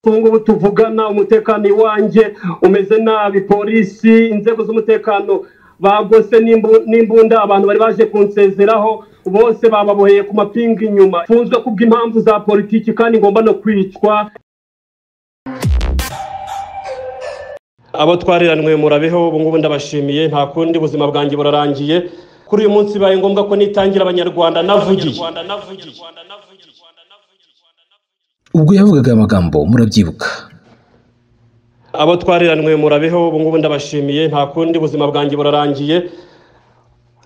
Ubu ngubu tuvugana umutekano iwanjye umeze nabi, polisi, inzego z'umutekano bagose n'imbunda, abantu bari baje kunsezeraho bose bababoheye ku mapingu inyuma. Mfunzwe kubw'impamvu za politiki kandi ngomba no kwicwa. Abo twariranwe murabeho, ubu ngubu ndabashimiye, nta kundi ubuzima bwanjye burarangiye. Kuri uyu munsi bibaye ngombwa ko nitangira Abanyarwanda navugiye. Ubwo yavugaga amagambo murabyibuka. Abo twariranwe murabeho, ubu ngubu ndabashimiye, nta kundi ubuzima bwanjye burarangiye.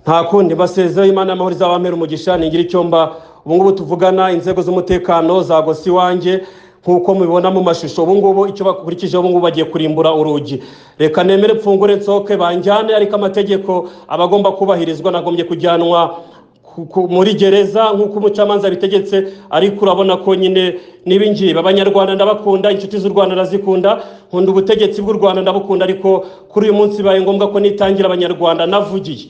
Nta kundi mbasezeye, Imana y'amahoro izabampera umugisha, ningira icyo mba. Ubu ngubu tuvugana inzego z'umutekano zagose iwanjye nk'uko mubibona mu mashusho. Ubu ngubu icyo bakurikije, ubu ngubu bagiye kurimbura urugi. Reka nemere mfungure nsohoke banjyane, ariko amategeko aba agomba kubahirizwa. Nagombye kujyanwa muri gereza nk'uko umucamanza abitegetse, ariko urabona ko nyine n'ibingibi. Abanyarwanda ndabakunda, inshuti z'u Rwanda ndazikunda, nkunda ubutegetsi bw'u Rwanda ndabukunda, ariko kuri uyu munsi bibaye ngombwa ko nitangira Abanyarwanda navugiye.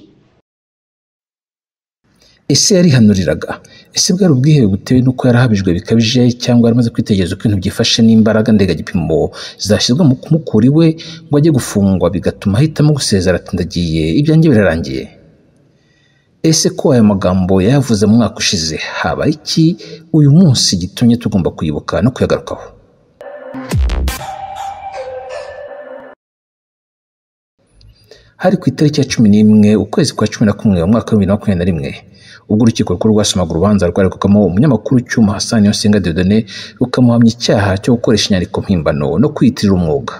Ese yarihanuriraga? Ese bwari ubwihebe butewe n'uko yarahabijwe bikabije, cyangwa yaramaze kwitegereza uko ibintu byifashe n'imbaraga ndegagipimo zashyizwe mu kumukura iwe ngo ajye gufungwa, bigatuma ahitamo gusezera ati ndagiye, ibyanjye birarangiye? Ese ko aya magambo yayavuze mu mwaka ushize, haba iki uyu munsi gitumye tugomba kuyibuka no kuyagarukaho? Hari ku itariki ya 11 ukwezi kwa 11 mu mwaka wa 2021, ubwo urukiko rukuru rwasomaga urubanza rwaregwagamo umunyamakuru Cyuma Hassan Niyonsenga Dieudonné, rukamuhamya icyaha cyo gukoresha inyandiko mpimbano no kwiyitirira umwuga.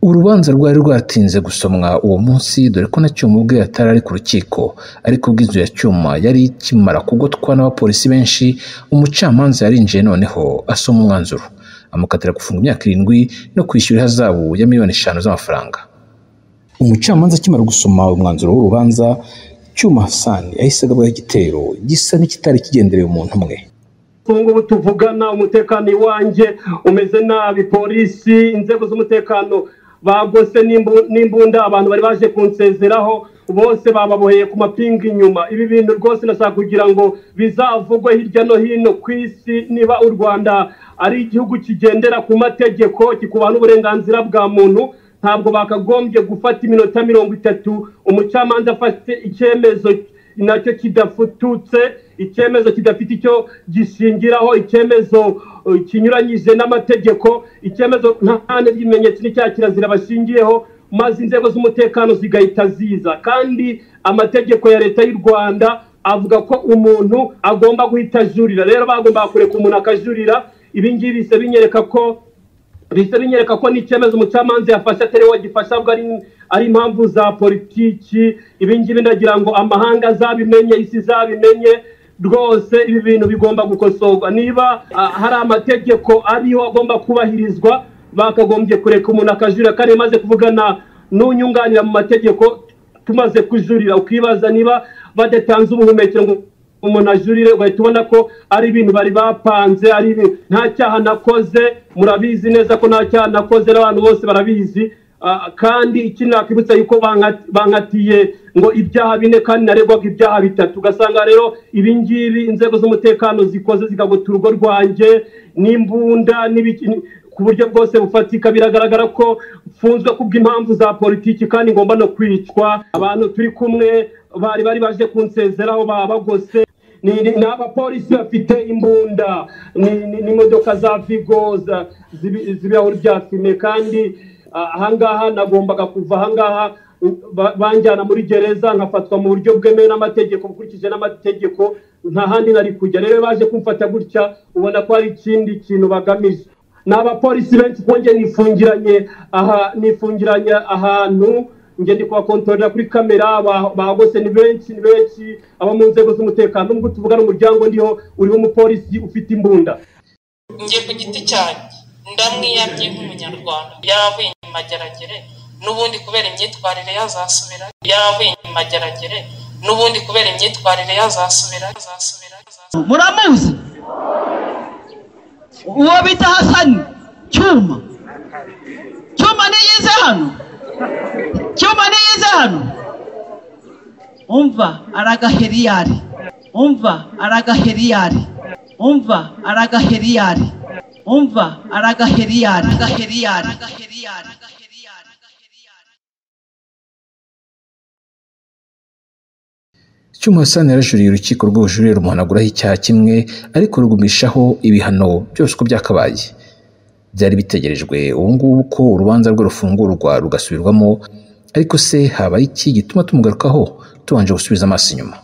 Urubanza rwari rwatinze gusomwa uwo munsi, dore ko na Cyuma ubwe atari ari ku rukiko, ariko ubwo inzu ya Cyuma yari ikimara kugotwa n'abapolisi benshi, umucamanza yarinjiye noneho asoma umwanzuro, amukatira gufunga imyaka 7 no kwishyura ihazabu ya miliyoni 5 z'amafaranga. Umucamanza akimara gusoma umwanzuro w'urubanza, Cyuma Hassan yahise agabwaho igitero gisa n'ikitari kigendereye umuntu umwe. Ubu ngubu tuvugana umutekano iwanjye umeze nabi, polisi, inzego z'umutekano bagose n'imbunda, abantu bari baje kunsezeraho bose bababoheye ku mapingu inyuma. Ibi bintu rwose nashaka kugira ngo bizavugwe hirya no hino ku isi. Niba u Rwanda ari igihugu kigendera ku mategeko, kikubaha n'uburenganzira bwa muntu, ntabwo bakagombye gufata iminota 30 umucamanza afate icyemezo nacyo kidafututse, icyemezo kidafite icyo gishingiraho, icyemezo kinyuranyije n'amategeko, icyemezo nta n'ibimenyetso n'icyaha kirazira bashingiyeho, maze inzego z'umutekano zigahita ziza. Kandi amategeko ya leta y'u Rwanda avuga ko umuntu agomba guhita ajurira. Rero bagomba kureka umuntu akajurira. Ibi ngibi bise binyereka ko n'icyemezo umucamanza yafashe atari we wagifashe, ahubwo ari impamvu za politiki. Ibi ngibi ndagira ngo amahanga azabimenye, isi izabimenye rwose. Ibi bintu bigomba gukosorwa. Niba hari amategeko ariho agomba kubahirizwa, bakagombye kureka umuntu akajurira. Kandi maze kuvugana n'unyunganira mu mategeko, tumaze kujurira, ukibaza niba badatanze ubuhumekero ngo umuntu ajurire, ugahita ubona ko ari ibintu bari bapanze, ari ibintu nta cyaha nakoze. Murabizi neza ko nta cyaha nakoze, n'abantu bose barabizi. Kandi ikindi nakwibutsa yuko bankatiye ngo ibyaha 4 kandi naregwaga ibyaha 3. Ugasanga rero ibi ngibi inzego z'umutekano zikoze zikagota urugo rwanjye n'imbunda ku buryo bwose bufatika, biragaragara ko mfunzwe kubw'impamvu za politiki kandi ngomba no kwicwa. Abantu turi kumwe bari baje kunsezeraho babagose, ni abapolisi bafite imbunda n'imodoka za Vigo z'ibirahuri bya fime. Kandi ahangaha nagombaga kuva ahangaha banjyana muri gereza, nkafatwa mu buryo bwemewe n'amategeko, bukurikije n'amategeko, nta handi nari kujya. Rero baje kumfata gutya, ubona ko hari ikindi kintu bagamije. Ni abapolisi benshi kuko njye nifungiranye ahantu, njye ndi kubakontorera kuri kamera, bagose ni benshi, ni benshi abo mu nzego z'umutekano. Nubwo tuvugana umuryango ndiho uriho umupolisi ufite imbunda. Njye ku giti cyanjye ndamwiyamye nk'umunyarwanda, yaravuye imageragere n'ubundi kubera imyitwarire yazasubira, yaravuye imageragere n'ubundi kubera imyitwarire yazasubira. Muramuzi uwo bita Hassan Cyuma? Cyuma niyize hano, Cyuma niyize hano. Umva aragaheriyari, umva aragaheriyari, umva aragaheriyari. Umva aragaheriyari. Cyuma Hassan yarajuriye urukiko rw'ubujurire rumuhanaguraho icyaha kimwe, ariko rugumishaho ibihano byose uko byakabaye. Byari bitegerejwe ubu ngubu ko urubanza rwe rufungurwa rugasubirwamo, ariko se habaye iki gituma tumugarukaho tubanje gusubiza amaso inyuma?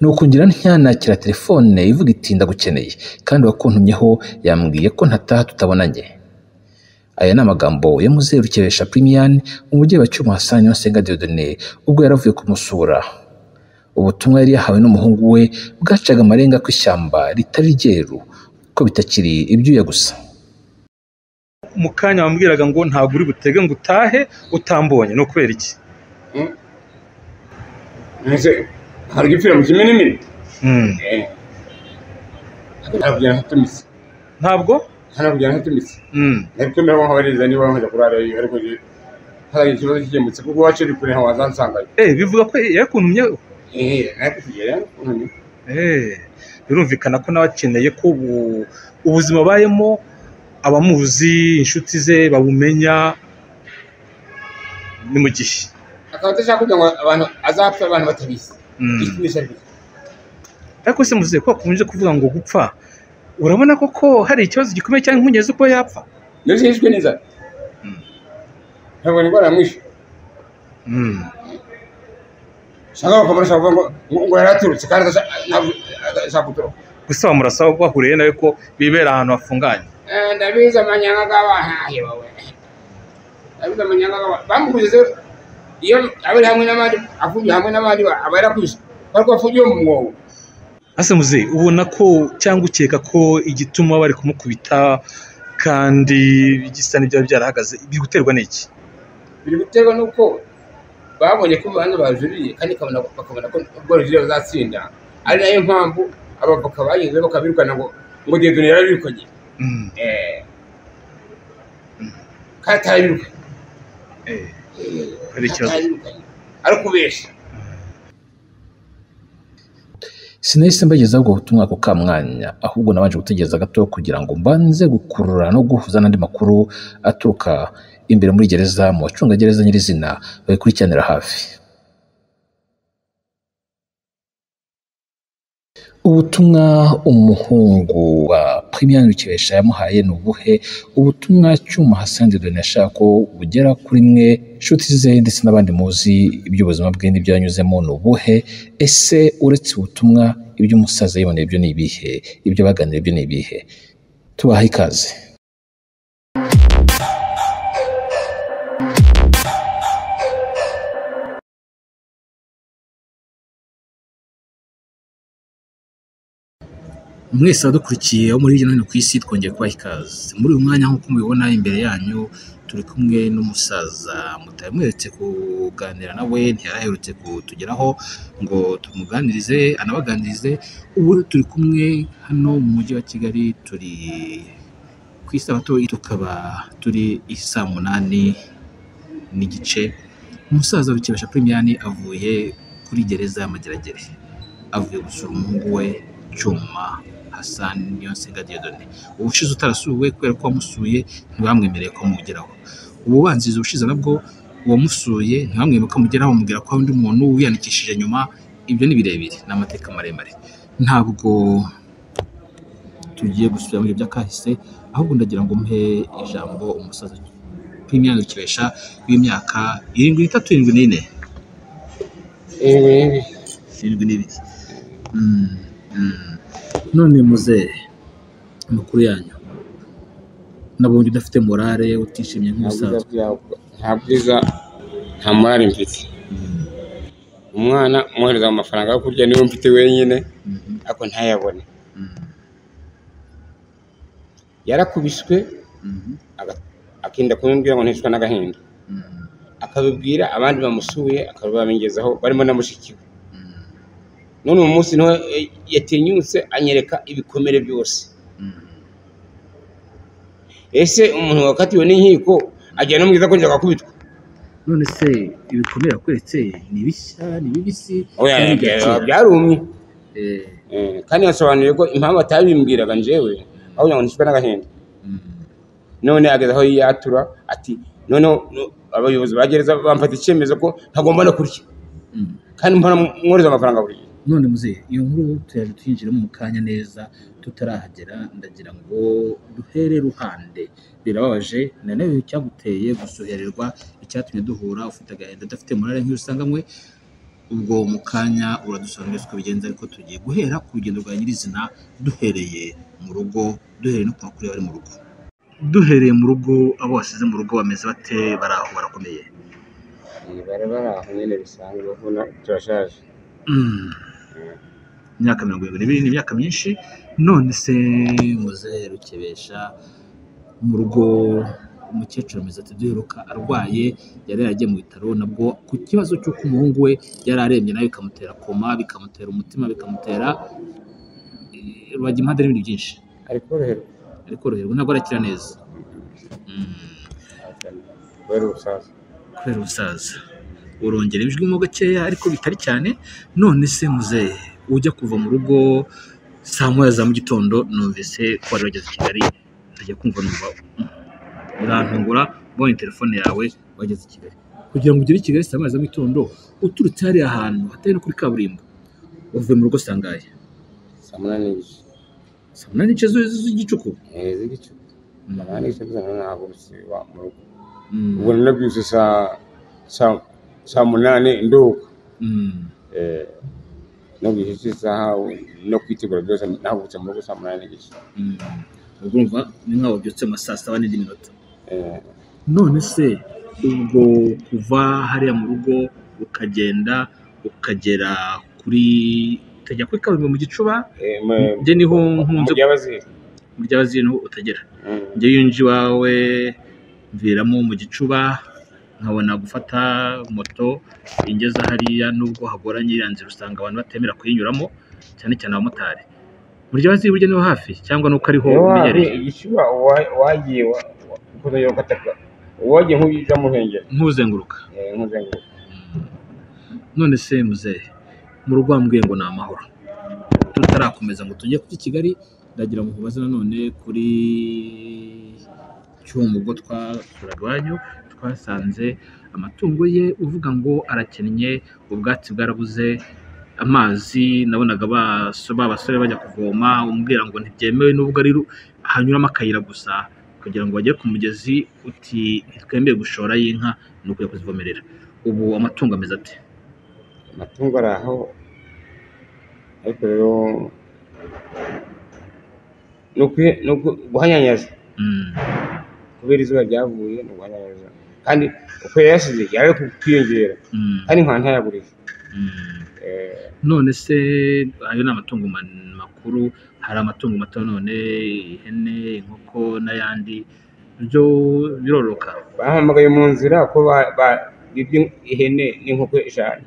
Nuko ngira ntyanakira telefone ivuga iti ndagukeneye, kandi uwakuntumyeho yambwiye ko ntataha tutabonanye. Aya ni amagambo ya Muzehe Rukebesha Primiyani, umubyeyi wa Cyuma Hassan Niyonsenga Dieudonné, ubwo yaravuye kumusura. Ubutumwa yari yahawe n'umuhungu we bwacaga amarenga ko ishyamba ritari ryeru, ko bitakiri ibyuya gusa. Mu kanya wambwiraga ngo ntabwo uri butege ngo utahe utambonye, ni ukubera iki? Hari igipfira mu kiminimini? Ntabwo ntanakujyana ntatumitse. Ntabwo nkabaririza niba nkajya kurara ariko hari ikibazo gikemutse kuko iwacu ari kure ntawazansanga. Bivuga ko yakuntumyeho? Yakuntumye. Birumvikana ko nawe akeneye ko ubuzima abayemo abamuzi, inshuti ze babumenya ni mu gihe. Akaba adashaka kugira ngo abantu azapfe abantu batabizi. Ariko se muzehe ko bakunze kuvuga ngo gupfa, urabona koko hari ikibazo gikomeye cyangwa impungenge zo kuba yapfa? Ndetse yishwe n'inzara. Ntabwo indwara yamwishe. Cyangwa bakamurasa bavuga ngo yaraturutse kandi adashaka gutoroka. Gusa bamurasa bahuriye nawe ko bibera ahantu hafunganye. Ndabizi amanyanga y'abantu wowe. Ndabizi amanyanga y'abantu. Bamukurize iyo abari hamwe n'abandi afungiye hamwe n'abandi aba yarakwishe ariko afungiye mu mwobo. Ase muzehe, ubona ko cyangwa ukeka ko igituma bari kumukubita kandi gisa n'ibyaba byarahagaze biri guterwa n'iki? Biri guterwa n'uko babonye ko urubanza bajuriye kandi bakabona ko ubwo rujurire bazatsinda, ari nayo mpamvu abavoka bageze bakabirukana ngo Dieudonné yarabirukanye. Kandi atarabirukanye. Sinahise mbagezaho ubwo butumwa ako kamwanya, ahubwo nabanje gutegereza gato kugira ngo mbanze gukurura no guhuza n'andi makuru aturuka imbere muri gereza mu bacungagereza nyirizina babikurikiranira hafi. Ubutumwa umuhungu wa Primiyani Rukebesha yamuhaye ni ubuhe? Ubutumwa Cyuma Hassan Dieudonné yashaka ko bugera kuri mwe inshuti ze ndetse n'abandi muzi iby'ubuzima bwe n'ibyo yanyuzemo ni ubuhe? Ese uretse ubutumwa ibyo umusaza yiboneye byo ni ibihe? Ibyo baganiriye byo ni ibihe? Tubaha ikaze. Mwese abadukurikiye aho muri hirya no hino ku isi, twongeye kubaha ikaze. Muri uyu mwanya nk'uko mubibona imbere yanyu, turi kumwe n'umusaza mutari muherutse kuganira nawe, ntiyaraherutse kutugeraho ngo tumuganirize anabaganirize. Ubu turi kumwe hano mu mujyi wa Kigali, turi ku isabato, tukaba turi isaa 8:15. Umusaza Rukebesha Primiyani avuye kuri gereza ya Mageragere, avuye gusura umuhungu we Cyuma Hassan Niyonsenga Dieudonné. Ubushize utarasuwe kubera ko wamusuye ntibamwemereye ko amugeraho. Ububanziriza ubushize nabwo uwamusuye ntibamwemereye ko amugeraho, bamubwira ko hari undi muntu wiyandikishije nyuma. Ibyo ni birebire, ni amateka maremare. Ntabwo tugiye gusubira muri ibyo by'akahise, ahubwo ndagira ngo mpe ijambo umusaza Primiyani Rukebesha w'imyaka 73, 74, 72. None muzehe, amakuru yanyu nabonye udafite morale, utishimye nk'umusaza. Nta bwiza, nta morale mfite. Umwana mwohereza amafaranga yo kurya niwe mfite wenyine, ariko ntayabone. Yarakubiswe akinda kubimbwira ngo ntishwe n'agahinda, akabibwira abandi bamusuye akabibamengezaho barimo na mushiki we. None uyu munsi niho yatinyutse anyereka ibikomere byose. Ese umuntu wakatiwe n'inkiko ajya no mwiza kongera agakubitwa? None se ibikomere yakweretse ni bishya, ni bibisi? Byarumye. Kandi yasobanuye ko impamvu atabimbwiraga njyewe aho kugira ngo ntishwe n'agahinda. None ageze aho yiyatura ati noneho abayobozi ba gereza bamfata icyemezo ko ntagomba no kurya, kandi mpora mwohereza amafaranga buri gihe. None muzehe, iyo nkuru tuyaje tuyinjiramo mu kanya neza, tutarahagera ndagira ngo duhere ruhande. Birababaje na nawe icyaguteye gusuhererwa, icyatumye duhura ufite agahinda udafite morale nk'iyo usanganywe. Ubwo mu kanya uradusobanurira uko bigenza, ariko tugiye guhera ku rugendo rwa nyirizina, duhereye mu rugo, duhereye no ku makuru y'abari mu rugo. Duhereye mu rugo, abo wasize mu rugo bameze bate? Bari aho barakomeye? Bari bari aho nyine bisanzwe, ubona turashaje. Imyaka 72 ni imyaka myinshi. None se muzehe Rukebesha, mu rugo umukecuru ameze ati? Duheruka arwaye, yari yaragiye mu bitaro nabwo ku kibazo cy'uko umuhungu we yari arembye, nawe bikamutera koma, bikamutera umutima, bikamutera rubagimpande n'ibindi byinshi. Ari koroherwa. Ari koroherwa, ntabwo arakira neza kubera ubusaza. Kubera ubusaza. Urongera ijwi mo gakeya ariko bitari cyane. None se muzehe, ujya kuva mu rugo saa moya za mu gitondo, numvise ko wari wageze i Kigali, ndajya kumva numva urantungura mbonye telefone yawe wageze i Kigali. Kugira ngo ugere i Kigali saa moya za mu gitondo uturutse hariya ahantu hatari no kuri kaburimbo, wavuye mu rugo sangahe? Saa munani n'igice. Saa munani n'igice z'igicuku? Z'igicuku, saa munani n'igice nahagurutse mu rugo. Ubwo nabyutse saa munani nduka, no guhisha isaha no kwitegura byose, nahagurutse mu rugo saa munani n'igice. Ubwo urumva ni nkaho wabyutse mu saa saba n'indi minota. None se ubwo kuva hariya mu rugo ukagenda ukagera kuri utajya kuri kaburimbo mu Gicuba, njye niho nkunze mu Ryabaziri niho utagera. Njye iyo nje iwawe mviramo mu Gicuba, nkabona gufata moto ingeza hariya, nubwo hagoranye iriya nzira usanga abantu batemera kuyinyuramo, cyane cyane abamotari. Mu Ryabaziri burya niho hafi cyangwa nuko ariho umenyereye? Igicuba wagiye wagiye nk'ujya mu Ruhengeri, nk'uzenguruka. Nk'uzenguruka. None se muzehe, mu rugo wambwiye ngo ni amahoro. Tutarakomeza ngo tujye kuri Kigali, ndagira ngo nkubaze nanone kuri Cyuma. Ubwo twasuraga iwanyu twasanze amatungo ye uvuga ngo arakennye, ubwatsi bwarabuze, amazi nabonaga ba basore bajya kuvoma, umbwira ngo ntibyemewe nubwo ari hanyuramo akayira gusa kugira ngo bagere ku mugezi, uti ntitwemeye gushora y'inka ni ukujya kuzivomerera. Ubu amatungo ameze ate? Amatungo ari aho, ariko rero ni guhanyanyaza kubera izuba ryavuye, ni uguhanyanyaza. Kandi uko yayasize yari ari kwiyongera, kandi nkaba ntayagurije. None se ayo ni amatungo makuru, hari amatungo mato none, ihene, inkoko n'ayandi, byo birororoka? Bahamagaye mu nzira ko bibye ihene n'inkoko 5.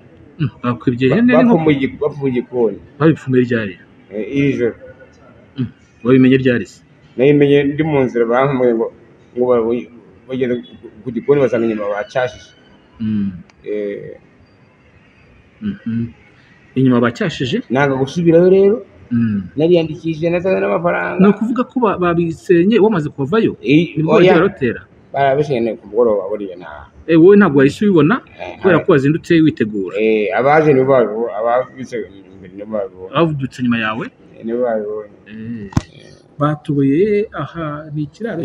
Bakwibye ihene n'inkoko? Bapfuye igikoni. Babipfumuye ryari? Iri joro. Wabimenye ryari se? Nabimenye ndi mu nzira, bahamagaye ngo bageze ku gikoni basanga inyuma bacyashije. Inyuma bacyashije? Nanga gusubirayo rero. Nariyandikishije natanze n'amafaranga. Ni ukuvuga ko babisenye wamaze kuvayo? Nibwo bagiye barotera? Barabishenye ku mugoroba buriya nta. Wowe ntabwo wahise ubibona kubera ko wazindutse witegura. Abaje nibo babibonye, ababitse imbere nibo babibonye. Ababyutse nyuma yawe? Nibo babibonye. Batubuye aha ni ikiraro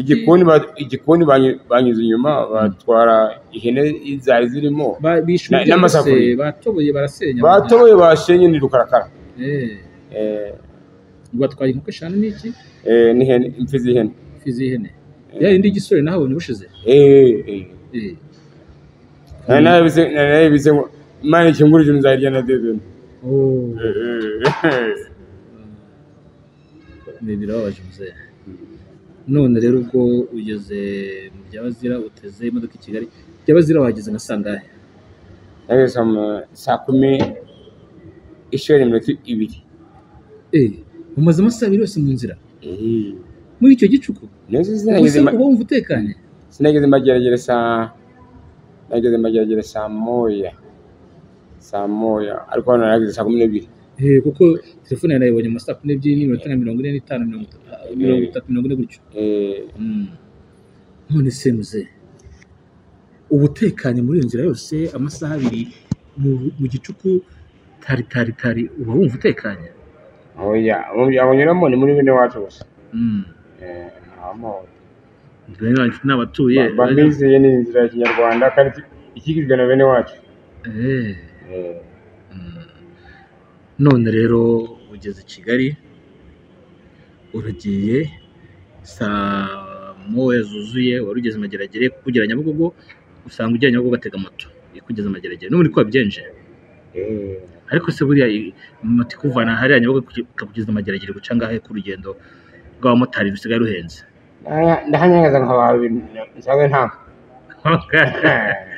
igikoni banyuze inyuma batwara ihene zari zirimo n'amasafuriya. Batoboye barasenya. Batoboye bashenye ni rukarakara. Batwaye inkoko 5 n'iki? N'ihene, imfizi y'ihene. Imfizi y'ihene. Ya indi gisore nahabonye ubushize? Nari nabize ngo Imana ikingura ijuru nzayirya na Dieudonné. Ni birababaje muzehe. None rero ubwo ugeze mu Byabazira, uteze imodoka i Kigali. Byabazira wageze nka sangahe? Nageze saa kumi ishuri iminota 2. Umaze amasaha 2 yose mu nzira muri icyo gicuku? Uba wumva utekanye? Sinageze Mageragere nageze Mageragere saa moya, ariko hano nageze saa 12. Kuko telefone yawe nayibonye mu saa 12 n'iminota nka 45, 30, 40 gutyo. None se muzehe, uba utekanye muri iyo nzira yose amasaha 2 mu gicuku tari tari tari, uba wumva utekanye? Oya, aho nyuramo ni muri bene wacu gusa. N'abatuye bamizeye ni inzira ya kinyarwanda kandi ikikijwe na bene wacu. None rero ugeze i Kigali, uragiye saa moya zuzuye, wari ugeze Mageragere kugera Nyabugogo, usanga ugera Nyabugogo ugatega moto ikugeza Mageragere. N'ubundi ko wabigenje? Ariko se buriya moto ikuvana hariya Nyabugogo ikakugeza Mageragere guca ngahe ku rugendo rw'abamotari rusigaye ruhenze? Ndahanyanyaza nkabaha ibintu nsanzwe nta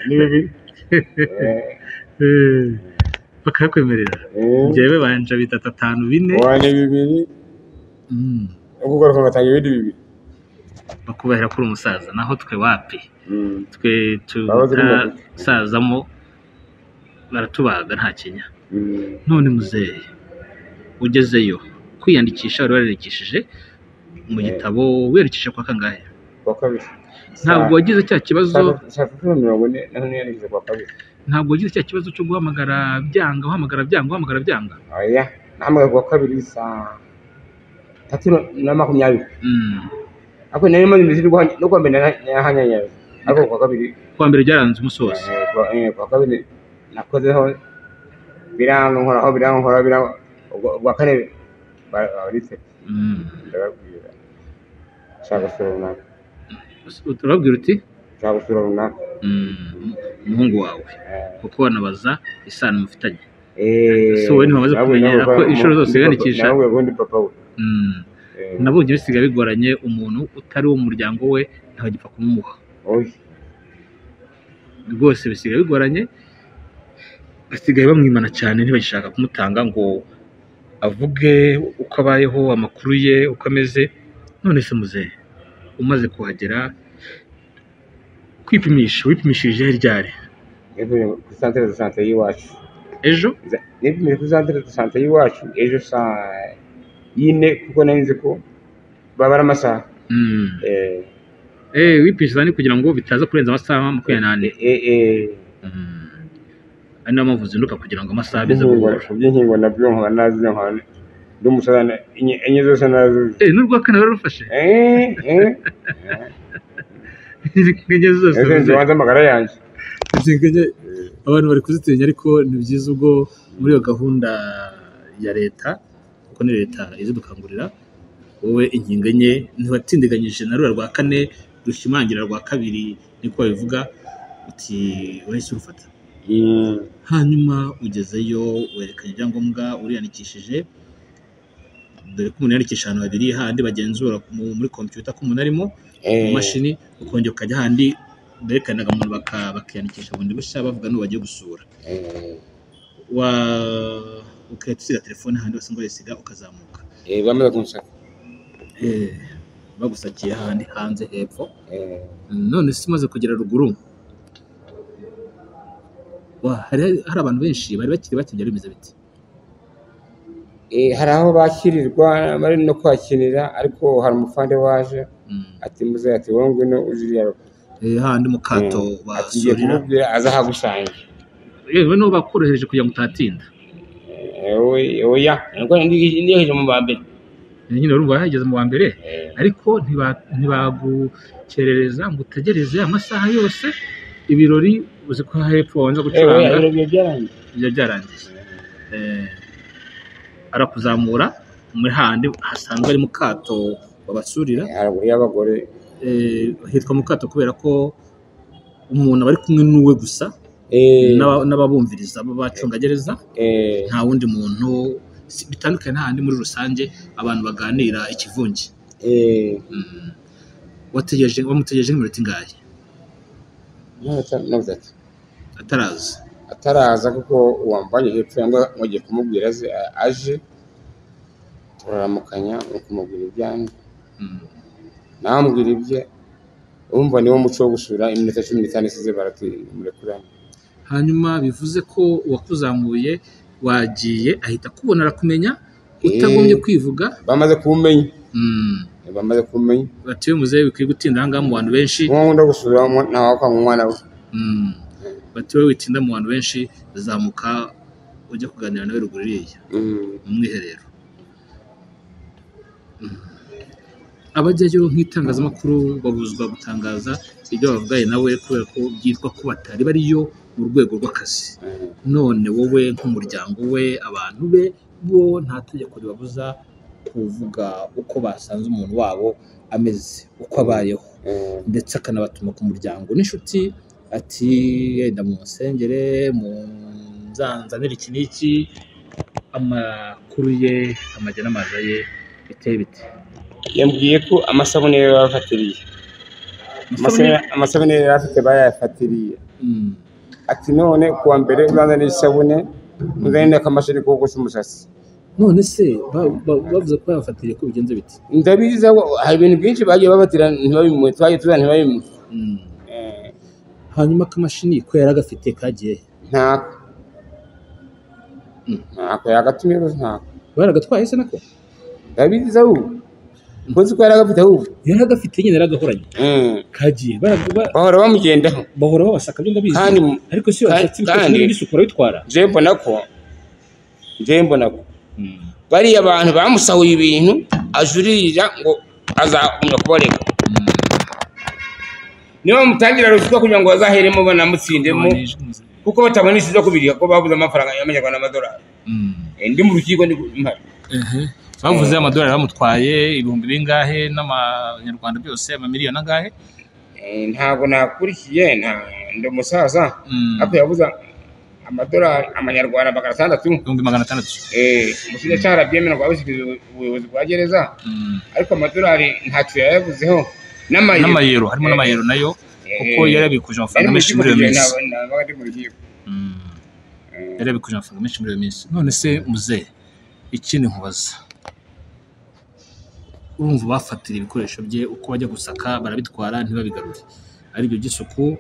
ni bibi. Bakakwemerera? Njyewe banja 3 5 4 wane 2 ukugaruka ngatanga ibindi 2. Bakubahira kuri umusaza, naho twe wapi, twe tutasazamo baratubaga nta kinya. None muzehe, ugezeyo kwiyandikisha wari wariyandikishije mu gitabo, wiyandikishije kwa kangahe? Kwa kabiri. Ntabwo wagize cya kibazo? Saa 3:40 naho niyandikishije kwa kabiri. Ntabwo wagize cya kibazo cyo guhamagara byanga, uhamagara byanga, uhamagara byanga? Oya, nahamagara kwa kabiri saa 3:20. Ariko nari maze iminsi no kwa mbere nahanyanyaza, ariko kwa kabiri, kwa mbere byaranze umunsi wose. Kwa kabiri nakozeho biranga, nkoraho biranga, nkoraho biranga, ubwa kane baritse. Ndababwira nshaka gusura runaka. Urababwira uti nshaka gusura runaka? Umuhungu wawe, kuko wanabaza isano mufitanye. So wowe ntiwamaze kumenyera ko inshuro zose wiyandikisha? Nawe ubundi papa we. Nabonye bisigaye bigoranye, umuntu utari uwo mu muryango we ntibagipfa kumumuha. Rwose bisigaye bigoranye, basigaye bamwimana cyane, ntibagishaka kumutanga ngo avuge uko abayeho, amakuru ye uko ameze. None se muzehe, umaze kuhagera kwipimisha, wipimishije ryari? Kuri centre de santé y'iwacu. Ejo? Nipimije kuri centre de santé y'iwacu ejo saa 4, kuko nari nzi ko babara amasaha. Wipimisha ni kugira ngo bitaza kurenza amasaha 24. Ari nayo mpamvu uzinduka kugira ngo amasaha abize guhura. Ku by'inkingo nabyo nkaba nazi, nkaba ndi umusaza, enye zose nazi. N'urwa kane wararufashe? Enye zose. Nzi wanze amagara yanjye. Abantu bari kuzitinya, ariko ni byiza ubwo muri iyo gahunda ya leta, kuko ni leta izidukangurira. Wowe inkingo enye ntiwatindiganyije na rura rwa kane rushimangira rwa kabiri, niko babivuga, uti wahise urufata. Hanyuma ugezeyo werekanye ibyangombwa, uriyandikishije. Dore ko umuntu yandikisha ahantu habiri, handi bagenzura muri kompiyuta ko umuntu arimo mu mashini, ukongera ukajya handi berekanaga umuntu bakiyandikisha bundi bushya, bavuga n'uwo bagiye gusura. Ugahita usiga telefone handi bose ngo bayisiga, ukazamuka. Bamaze kumusaka. Bagusakiye handi hanze hepfo. None se umaze kugera ruguru, hari abantu benshi bari bakiri bakigera, bimeze biti? Hari aho bakirirwa bari no kwakirira, ariko hari umufande waje ati muze, ati wowe ngwino uje handi mu kato basurira, kumubwira aza ahagusange. Yewe no bakorohereje kugira ngo utatinda. Oya, nuko ndiheje mu ba mbere. Nyine urumva yahageze mu wa mbere, ariko ntibagukerereza ngo utegereze amasaha yose ibirori, uzi ko hepfo babanza gucuranga. Ibyo byarangiye. Arakuzamura muri handi hasanzwe ari mu kato babasurira haruguru y'abagore. Hitwa mu kato kubera ko umuntu aba ari kumwe n'uwe gusa, N'ababumviriza b'abacungagereza, nta wundi muntu bitandukanye n'ahandi muri rusange abantu baganira ikivunge. Wamutegereje nk'iminota ingahe? Mirongo itatu. Ataraza? Ataraza, kuko uwamvanye hepfo ngo ngiye kumubwira aje, turaramukanya kumubwira ibyanjye, namubwira ibye, urumva niwo muco wo gusura, iminota 15 isize baraturekurana. Hanyuma bivuze ko uwakuzamuye wagiye ahita akubona arakumenya utagombye kwivuga? Bamaze kumenya. Bamaze kumenya. Bati we muzehe bikwiye gutinda aha ngaha mu bantu benshi. Nkunda gusura ntawe wakwanga umwana we. Bati wowe witinda mu bantu benshi, zamuka ujya kuganira nawe ruguru iriya mu mwiherero. Abajyayo nk'itangazamakuru babuzwa gutangaza ibyo bavuganye nawe kubera ko byitwa ko batari bariyo mu rwego rw'akazi. None wowe nk'umuryango we, abantu be bo nta tegeko ribabuza kuvuga uko basanze umuntu wabo ameze, uko abayeho, ndetse akanabatuma ku muryango n'inshuti ati yenda mu nsengere munzanzanire iki n'iki. Amakuru ye, amajya n'amaza ye biteye bite? Yambwiye ko amasabune yari bafatiriye, amasabune yari afite bayafatiriye. Ati none kuwa mbere uzanzanire isabune, uzanire n'akamashini kogosha umusatsi. None se bavuze ko bayafatiriye ko bigenze bite? Ndabizi, hari ibintu byinshi bagiye babatira ntibabimuhe, twagiye tuzana ntibabimuhe. Hanyuma akamashini ko yari agafite kagiye? Ntako. Ntako yagatumye rwose, ntako. Baragatwaye se nako? Ndabizi ahubwo. Nkozi ko yari agafite ahubwo. Yari agafite nyine, yaragahoranye. Kagiye. Bahora bamugendaho. Bahora babasaka, byo ndabizi. Ariko si bashatse ibikoresho n'ibisuku barabitwara. Je mbona ko bariya abantu bamusahuye ibintu ajuririra ngo azagumya kubarega. Niba bamutangira ruswa kugira ngo bazaheremo banamutsindemo, kuko batabona isi zo kubirika ko babuze amafaranga y'amanyarwanda n'amadolari. Ndi mu rukiko ndi mpari. Bavuze amadolari bamutwaye ibihumbi bingahe n'amanyarwanda byose amamiliyoni angahe? Ntabwo nakurikiye, ndi umusaza, ariko yabuze amadolari amanyarwanda 600. 600,000. Umushinjacyaha arabyemera ngo abishyikirizwe ubuyobozi bwa gereza, ariko amadolari ntacyo yayavuzeho. N'amayero, harimo n'amayero nayo, kuko yarabikuje amafaranga menshi muri iyo minsi. Yarabikuje amafaranga menshi muri iyo minsi. None se muzehe, ikindi nkubaza, urumva bafatira ibikoresho bye uko bajya gusaka barabitwara ntibabigarure, ari ibyo by'isuku,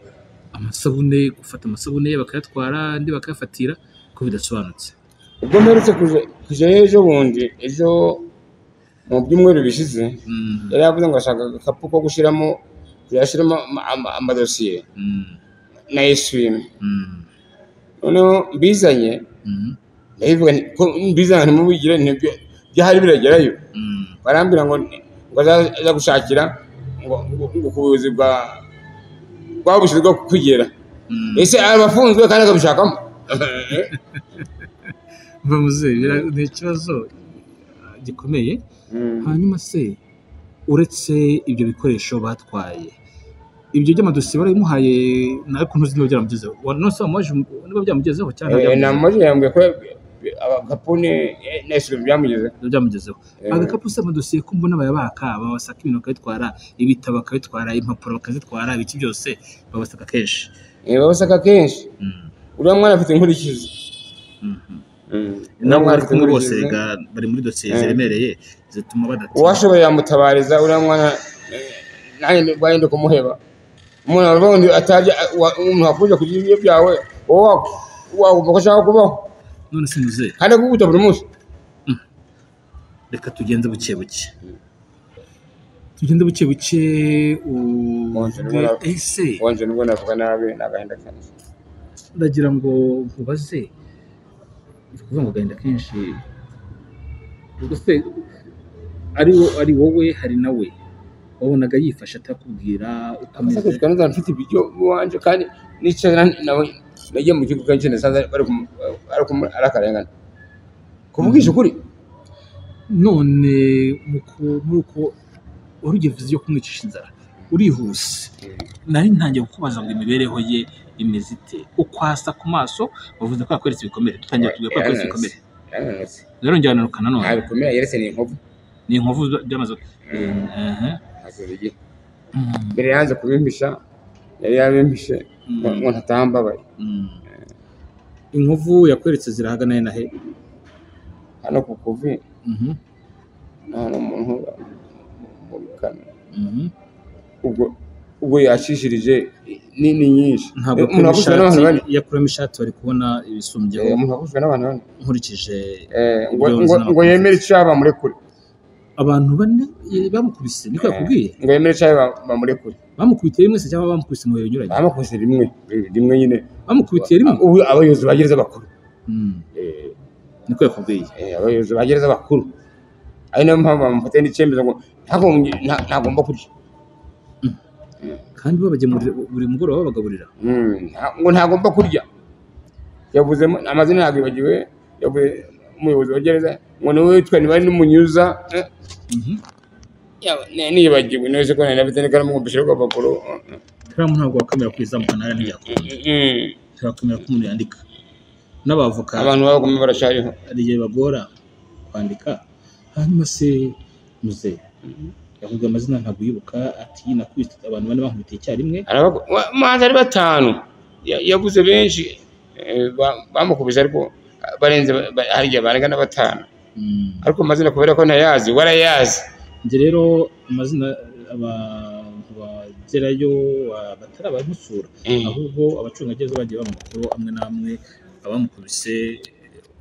amasabune, gufata amasabune bakayatwara andi bakayafatira, ko bidasobanutse. Ubwo mperutse kujyayo ejo bundi, ejo mu byumweru bishize, yari yavuze ngo ashaka agakapu ko gushyiramo, kuyashyiramo amadosiye na eswime. Noneho mbizanye, ndabivuga ko mbizanye ntimubigire, byahari biragerayo. Barambwira ngo aza gushakira ngo ku buyobozi bwabushinzwe kugera. Ese abafunzwe kandi akabishakamo? Ni ikibazo gikomeye. Hanyuma se uretse ibyo bikoresho batwaye, ibyo by'amadosiye barabimuhaye, ariko ntuzi niba byaramugezeho. None se niba byamugezeho cyangwa? Namuje yambwiye ko agakapu n'isuku byamugezeho. Agakapu se amadosiye ko mbona bayabaka, babasaka ibintu bakabitwara, ibitabo bakabitwara, impapuro bakazitwara, ibiki byose babasaka kenshi. Babasaka kenshi. Uriya mwana afite inkurikizi. Nabo bari kumwe bose bari muri dosiye ziremereye zituma badatinda. Uwashoboye yamutabariza uriya mwana, nanjye ndi kumuheba. Umuntu wundi atarya, umuntu wakunze kurya ibiryo byawe, wowe wagomba ko ashaka kubaho. None se muzehe, kandi akuguta buri munsi. Reka tugenze buke buke. Tugende buke buke. Ese wanje nubwo navuga nabi ni agahinda kenshi. Ndagira ngo nkubaze, kuvuga ngo agahinda kenshi, ubwo se ari wowe hari nawe wabonaga yifashe atakubwira uko ameze? Mfite ibiryo iwanje kandi nicara nawe nagiye mu kigo kenshi nasanze ari akarengane. Kuvugisha ukuri. None muri uko wari ugiye yo kumwicisha inzara urihuse, nari ntangiye kukubaza ngo imibereho ye Imeze ite? Ukwasa ku maso bavuze ko yakweretse ibikomere, dutangira tubwira ko yakweretse ibikomere. Yarananutse. Yarongera ananuka nanone. Nta bikomere yeretse, ni inkovu. Ni inkovu byamaze. Hasoza igihe. Mbere yanze kubimpisha, yari yabimpishe ngo ntatambabaye. Inkovu yakweretse zirahagana na he? Hano ku kuvi, hano mu ntuba, mu bikanu. Ubwo yacishirije ni nyinshi. Ntabwo umuntu wakubiswe n'abantu bane. Iyo akuramo ishati bari kubona ibisumbyeho. Umuntu wakubiswe n'abantu bane. Nkurikije ngo yemere icyaha bamurekure. Abantu bane bamukubise, niko yakubwiye? Ngo yemere icyaha bamurekure. Bamukubitiye rimwe se cyangwa bamukubise mu bihe binyuranye? Bamukubise rimwe, rimwe nyine. Bamukubitiye rimwe? Ubu abayobozi ba gereza bakuru. Niko yakubwiye. Abayobozi ba gereza bakuru. Ari nayo mpamvu bamufatiye n'icyemezo ngo ntagomba kurya. Kandi babagemurira buri mugoroba, babagaburira. Ngo ntagomba kurya. Yavuze amazina ntabwo yibagiwe, yavuze umuyobozi wa gereza ngo niwe witwa niba ari n'umunyuza. Nibagiwe neza ko nari nafite n'ikaramu ngo mbishyire ku gapapuro. Ikaramu ntabwo wakwemera kuyizamukana hariya, ntibyakunze. Ntiwakwemera ko umuntu yandika. N'abavoka abantu babagome baracyariho. Hari igihe bagora kwandika. Hanyuma se muze yakubwiye amazina ntabwo yibuka, ati nakubise abantu bane bankubitiye icyarimwe. Umuhanzi ari batanu yaguze benshi bamukubise, ariko barenze hari igihe barenga na batanu. Ariko amazina kubera ko ntayazi warayazi. Njye rero amazina abantu bagerayo batari abamusura, ahubwo abacungagereza bagiye bamuha amakuru amwe n'amwe abamukubise.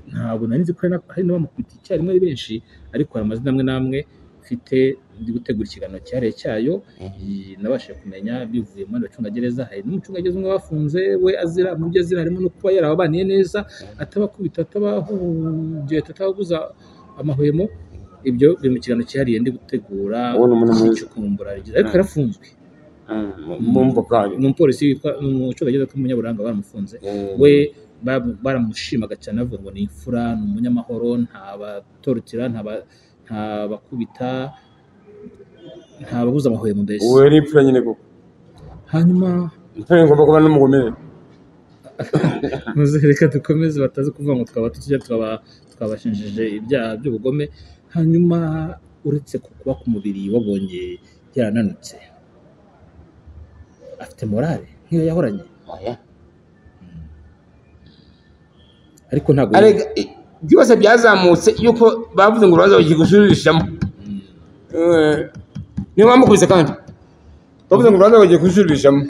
Ntabwo nari nzi ko hari n'abamukubitiye icyarimwe ari benshi, ariko hari amazina amwe n'amwe mfite ndi gutegura ikiganiro cyihariye cyayo, nabashije kumenya bivuye mu bacungagereza. Hari n'umucungagereza umwe bafunze we azira mu byo azira harimo no kuba yarababaniye neza, atabakubita, atabahugeta, atababuza amahwemo. Ibyo biri mu kiganiro cyihariye ndi gutegura icukumbura, ariko yarafunzwe. Ni umupolisi witwa umucungagereza w'umunyaburanga, baramufunze. We baramushimaga cyane, bavuga ngo ni imfura, ni umunyamahoro, ntabatorotira, ntabakubita, ntababuza amahwemo mbese. Uwo yari imfura nyine koko. Hanyuma imfura igomba kuba n'umugome. Reka dukomeze, batazi kuvuga ngo twaba tujya twabashinjije ibyaha by'ubugome. Hanyuma uretse kuba ku mubiri wabonye yarananutse, afite morale nk'iyo yahoranye? Ariko ntabwo byose byazamutse yuko bavuze ngo urubanza bagiye gusubirishamo. Niyo bamukubise kandi bavuze ngo urubanza bagiye gusubirishamo.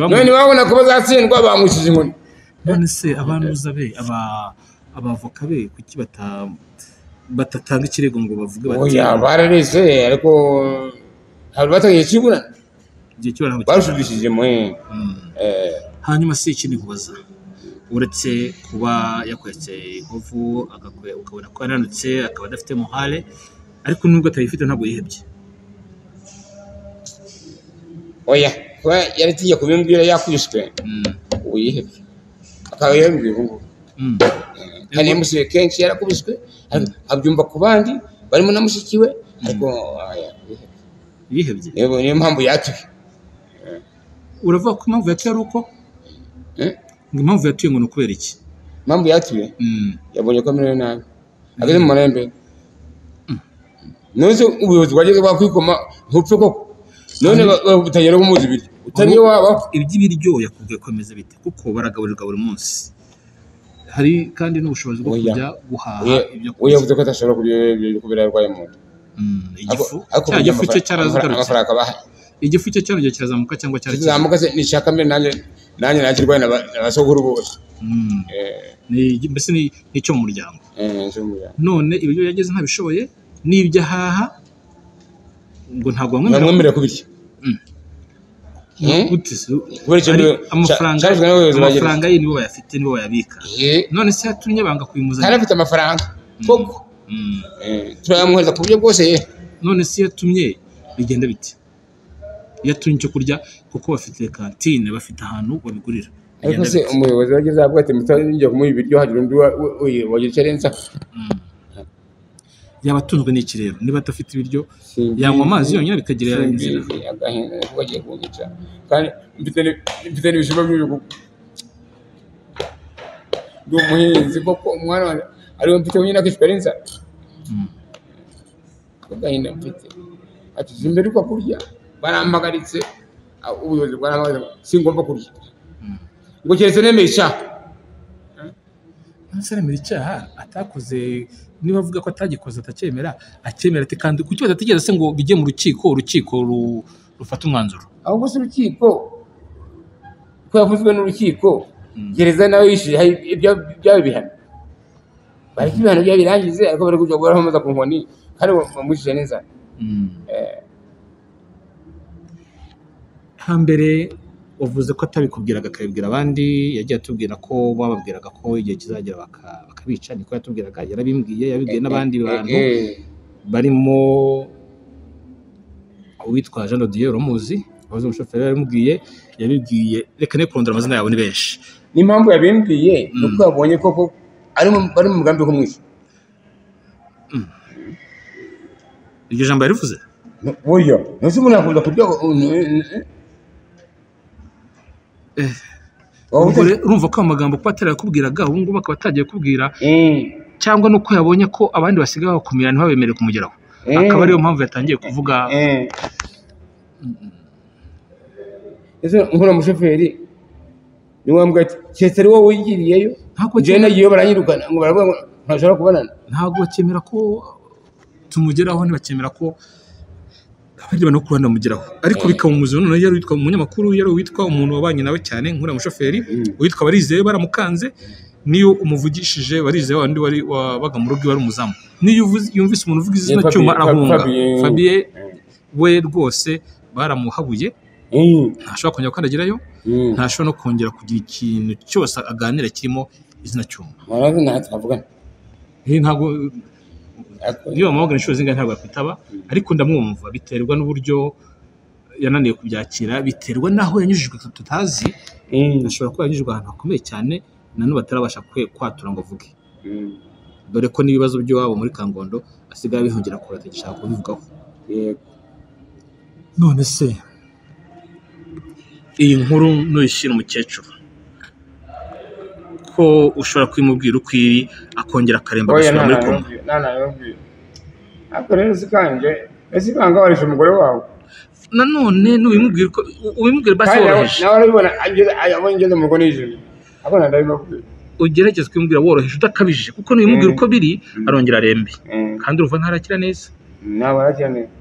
None babona ko bazatsindwa, bamwishije inkoni. None se abanuza be, abavoka be, kuki batatanga ikirego ngo bavuge bati oya barareze? Ariko hari batangiye kibura igihe cyo barusubishije mu. Hanyuma se ikindi nkubaza, uretse kuba yakwetse inkovu ukabona ko yananutse, akaba adafite muhale, ariko nubwo atayifite ntabwo yihebye. Oya, kuba yari tugiye kubimbwira yakwiswe, ubu yihebye akaba yihebye ubu ngubu. Kandi yamusuye kenshi, yarakubiswe, abyumva ku bandi barimo na mushiki we, ariko yihebye. Niyo mpamvu yatuye. Uravuga ko impamvu yatuye ari uko ngo impamvu yatuye ngo ni ukubera iki? Impamvu yatuye yabonye ko amerewe nabi, ageze mu marembe. None se ubuyobozi bwageze bwakwikoma ntupfe koko? None butangira kumuza ibiryo utariye wabaho. Iby'ibiryo yakubwiye ko bimeze bite? Kuko baragaburirwa buri munsi, hari kandi n'ubushobozi bwo kujya guhaha ibyo kurya. We yavuze ko atashobora kurya ibyo kubera yarwaye mu nda. Igifu cya gifu cye cyaragarutse. Igifu cye cyarongeye kirazamuka cyangwa cyarakizamuka se? Ni icya kamere, nanjye nakirwaye na basogokuru bose. Mbese ni icyo mu muryango. None ibiryo yageze ntabishoboye, n'ibyo ahaha ngo ntabwo bamwemerera kubirya. Amafaranga ye nibo bayafite, nibo bayabika. None se yatumye banga kuyimuzanira? Kandi afite amafaranga koko, turayamuhereza ku buryo bwose. None se yatumye bigenda bite? Iyo atumye icyo kurya, kuko bafite kantine, bafite ahantu babigurira. Ariko se umuyobozi wageze avuga ati mutajya kumuha ibiryo, hagira undi wagira icyo arenzaho. Yaba atunzwe n'iki rero niba adafite ibiryo? Yanywa amazi yonyine bikagira inzira. Agahinda kuko agiye kunyica, kandi mfite n'ibishimbo by'ibikuku. Ndi umuhinzi koko, umwana wanjye ariwe mfite wenyine akishwe n'inzara. Agahinda mfite, ati simberuka kurya, barampagaritse, ubuyobozi bwarampagaritse, singomba kurya ngo keretse nemeye icyaha. Ntase aremera icyaha atakoze? Niba avuga ko atagikoze, atacyemera, acyemera ati kandi kuki badategereza se ngo bijye mu rukiko, urukiko rufate umwanzuro? Ahubwo se urukiko ko yavuzwe n'urukiko, gereza nawe yishyuye byaba ibihano, bareka ibihano byaba birangize, ariko bari kujya guhora ku nkoni kandi bamwishyuye n'inzara. Hambere wavuze ko atabikubwiraga akabibwira abandi, yagiye atubwira ko bababwiraga ko igihe kizagera bakabica, niko yatubwiraga, yarabimbwiye, yabibwiye n'abandi bantu barimo uwitwa Jean Dieu, uramuzi, wahoze umushoferi, yaramubwiye, yabibwiye, reka ne kurondora amazina yabo ni benshi. N'impamvu yabimbwiye ni uko yabonye koko bari mu mugambi wo kumwica. Iryo jambo yarivuze? Burya ntuse umuntu yakunda kurya. Urumva ko amagambo kuba atarayakubwiraga ubu ngubu akaba atagiye kubwira, cyangwa nuko yabonye ko abandi basigaye bakumira ntibabemere kumugeraho, akaba ariyo mpamvu yatangiye kuvuga. Ese nkora umushoferi ni wambwa ati keretse ari wowe wigiriyeyo, njyewe nagiyeyo baranyirukana ngo baravuga ngo ntashobora kubonana. Ntabwo bakemera ko tumugeraho, ntibakemera ko abandi bantu ku ruhande bamugeraho, ariko bikaba umuziro. Noneho yari uwitwa umunyamakuru, yari uwitwa umuntu wabanye nawe cyane nk'uriya mushoferi witwa Barizeye, baramukanze. Niyo umuvugishije Barizeye wandi wari wabaga mu rugo wari umuzamu, niyo yumvise umuntu uvuga izina Cyuma arahunga. Fabien we rwose baramuhabuye, ntashobora kongera gukandagirayo, ntashobora no kongera kugira ikintu cyose aganira kirimo izina Cyuma. Ntabwo niba bamuhamagara inshuro zingahe ntabwo yakwitaba, ariko ndamwumva, biterwa n'uburyo yananiwe kubyakira, biterwa n'aho yanyujijwe tutazi. Ashobora kuba yanyujijwe ahantu hakomeye cyane na n'ubu atarabasha kwatura ngo avuge, dore ko n'ibibazo by'iwabo muri Kangondo asigaye abihungira kure, atagishaka kubivugaho. None se iyi nkuru nuyishyira umukecuru ko ushobora kubimubwira uko iri, akongera akaremba agasubira muri koma? Ariko rero sikanje ese ibanga warishe umugore wawe nanone nubimubwira uko ubimubwira basi woroheje, nawe arabibona abonye ngeze mu rugo nijoro, abona ndabimubwira. Ugerageze kubimubwira woroheje udakabije, kuko nubimubwira uko biri arongera arembe, kandi urumva ntarakira neza. Ntabwo arakira neza.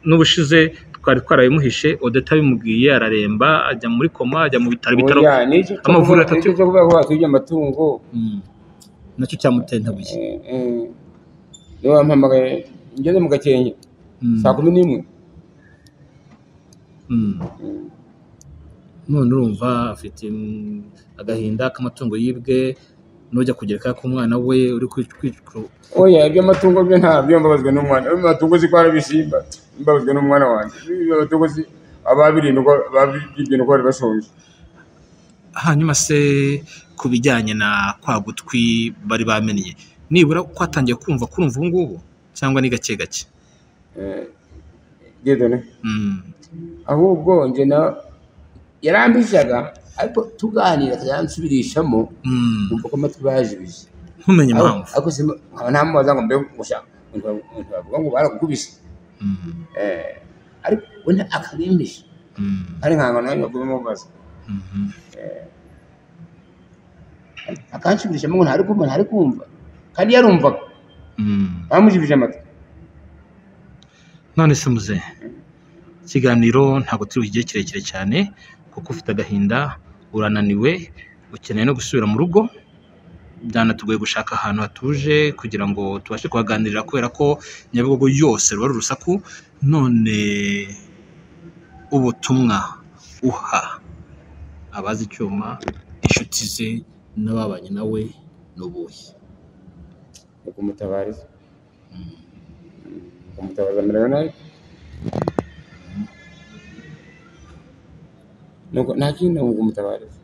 N'ubushize twari twarabimuhishe, Odeta abimubwiye araremba, ajya muri koma, ajya mu bitaro, bitaro amavuriro atatu. Nicyo cyo kuvuga ko batwibye amatungo nacyo cyamutentabuye. Niba wampamagaye ngeze mu Gakenke saa 11. None urumva afite agahinda k'amatungo yibwe, nujya kugereka k'umwana we uri kwicwa. Oya, iby'amatungo byo ntabyo, mbabazwe n'umwana. Amatungo si ko arabisimba, mbabazwe n'umwana wanjye. Amatungo si ababirindwa, babyibye nuko bari bashonje. Hanyuma se ku bijyanye na kwa gutwi bari bamennye, nibura kwatangiye kumva kurumva ubu ngubu cyangwa ni gake gake? Dieudonné, ahubwo nje na yarambishaga, ariko tuganira akayansubirishamo, umva ko amatwi bajibije, ntumenye impamvu. Ariko nkaba ntamubaza ngo mbe gushaka bavuga ngo barakukubise, ariko we akabimbisha, ari nkanga nawe kubimubaza, akansubirishamo ngo ntari kumva, ntari kumva, kandi yarumvaga bamujibije amatwi. None se muzehe, ikiganiro ntabwo turi bukigiye kirekire cyane kuko ufite agahinda, urananiwe, ukeneye no gusubira mu rugo, byanatugoye gushaka ahantu hatuje kugira ngo tubashe kuhaganirira kubera ko Nyabugogo yose ruba ari urusaku. None ubutumwa uha abazi Cyuma, inshuti ze n'ababanye nawe ni ubuhe? Ni kumutabariza, kumutabaza amerewe nabi, nuko nta kindi, ni ukumutabariza.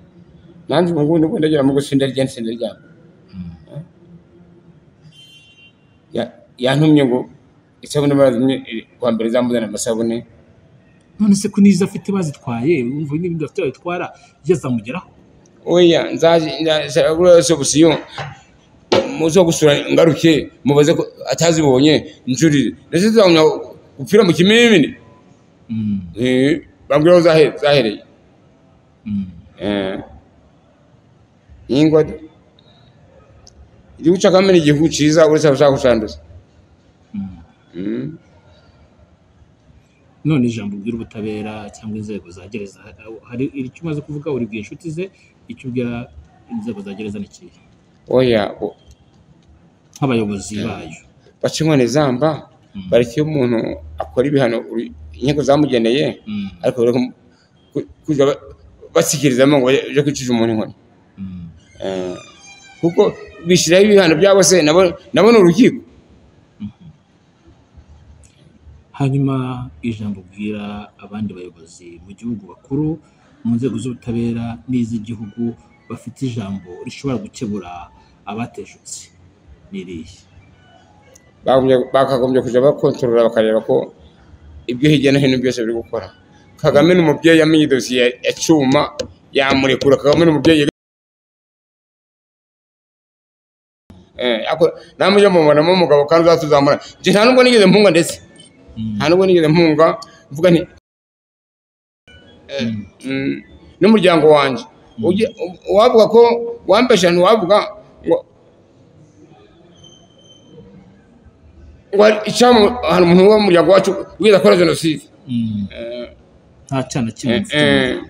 Nanjye ubu ngubu nibwo ndagira mu gusinda rya nsinda ryabo yantumye ngo isabune barazimye kuwa mbere zamuzana amasabune. None se ko nizo afite bazitwaye, umva n'ibindi bafite babitwara, yazamugeraho? Oya nzashaka solution muzo gusura ngaruke mubaze ko atazibonye njurire ndetse tuzamenya gupfira mu kimimini. Bambwira aho zahereye. Ingwa igihugu cya Kagame ni igihugu cyiza uretse abashaka kucanduza. None ijambo ubwira ubutabera cyangwa inzego za gereza, hari icyo umaze kuvuga uribwiye inshuti ze, icyo ubwira inzego za gereza ni ikihe? Oya nk'abayobozi bayo baca inkoni zamba, bareke umuntu akora ibihano inkiko zamugeneye, ariko kujya basikirizamo ngo bajye kwicisha umuntu inkoni. Kuko bishyiraho ibihano byabo se nabo ni urukiko. Hanyuma ijambo ubwira abandi bayobozi mu gihugu bakuru mu nzego z'ubutabera n'iz'igihugu bafite ijambo rishobora gukebura abateshutse ni irihe? Bakagombye kujya bakontorora bakareba ko ibyo hirya no hino byose biri gukora. Kagame ni umubyeyi yamenye dosiye ya Cyuma yamurekura. Kagame ni umubyeyi namujya mubonamo umugabo kandi uzatuzamura. Njye nta nubwo nigeze mpunga, ndetse nta nubwo nigeze mpunga mvuga nti n'umuryango wanjye wavuga ko wambesha, ntiwavuga ngo hari umuntu wo mu muryango wacu wigeze akora jenoside. Nta cyana kimwe mfite.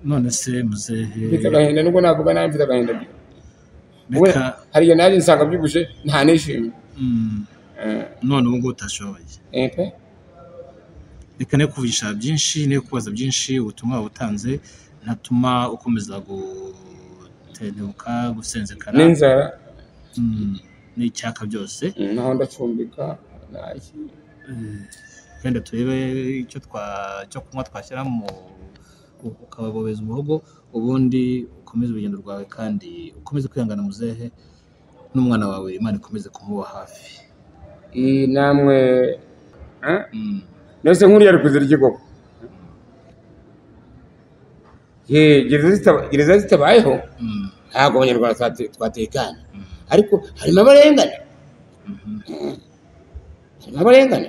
None se muzehe mfite agahinda, nubwo navuga nabi mfite agahinda. Hari igihe naje nsanga byibushe nta nishimye. None ubu ngubu utashoboye. Reka ne kuvugisha byinshi, ne kubaza byinshi, ubutumwa wabutanze ntatuma ukomeza gutentebuka, gusenzekara n'inzara n'icyaka byose. Naho ndacumbika wenda turebe icyo cyo kunywa twashyira mu ukababobeza umuhogo, ubundi ukomeze urugendo rwawe kandi ukomeze kwihangana muzehe, n'umwana wawe Imana ikomeze kumuba hafi. Namwe nese nkuriya ari kuzira igikoko. Gereza zitabayeho ntabwo abanyarwanda twatekana, ariko harimo abarengana, harimo abarengana.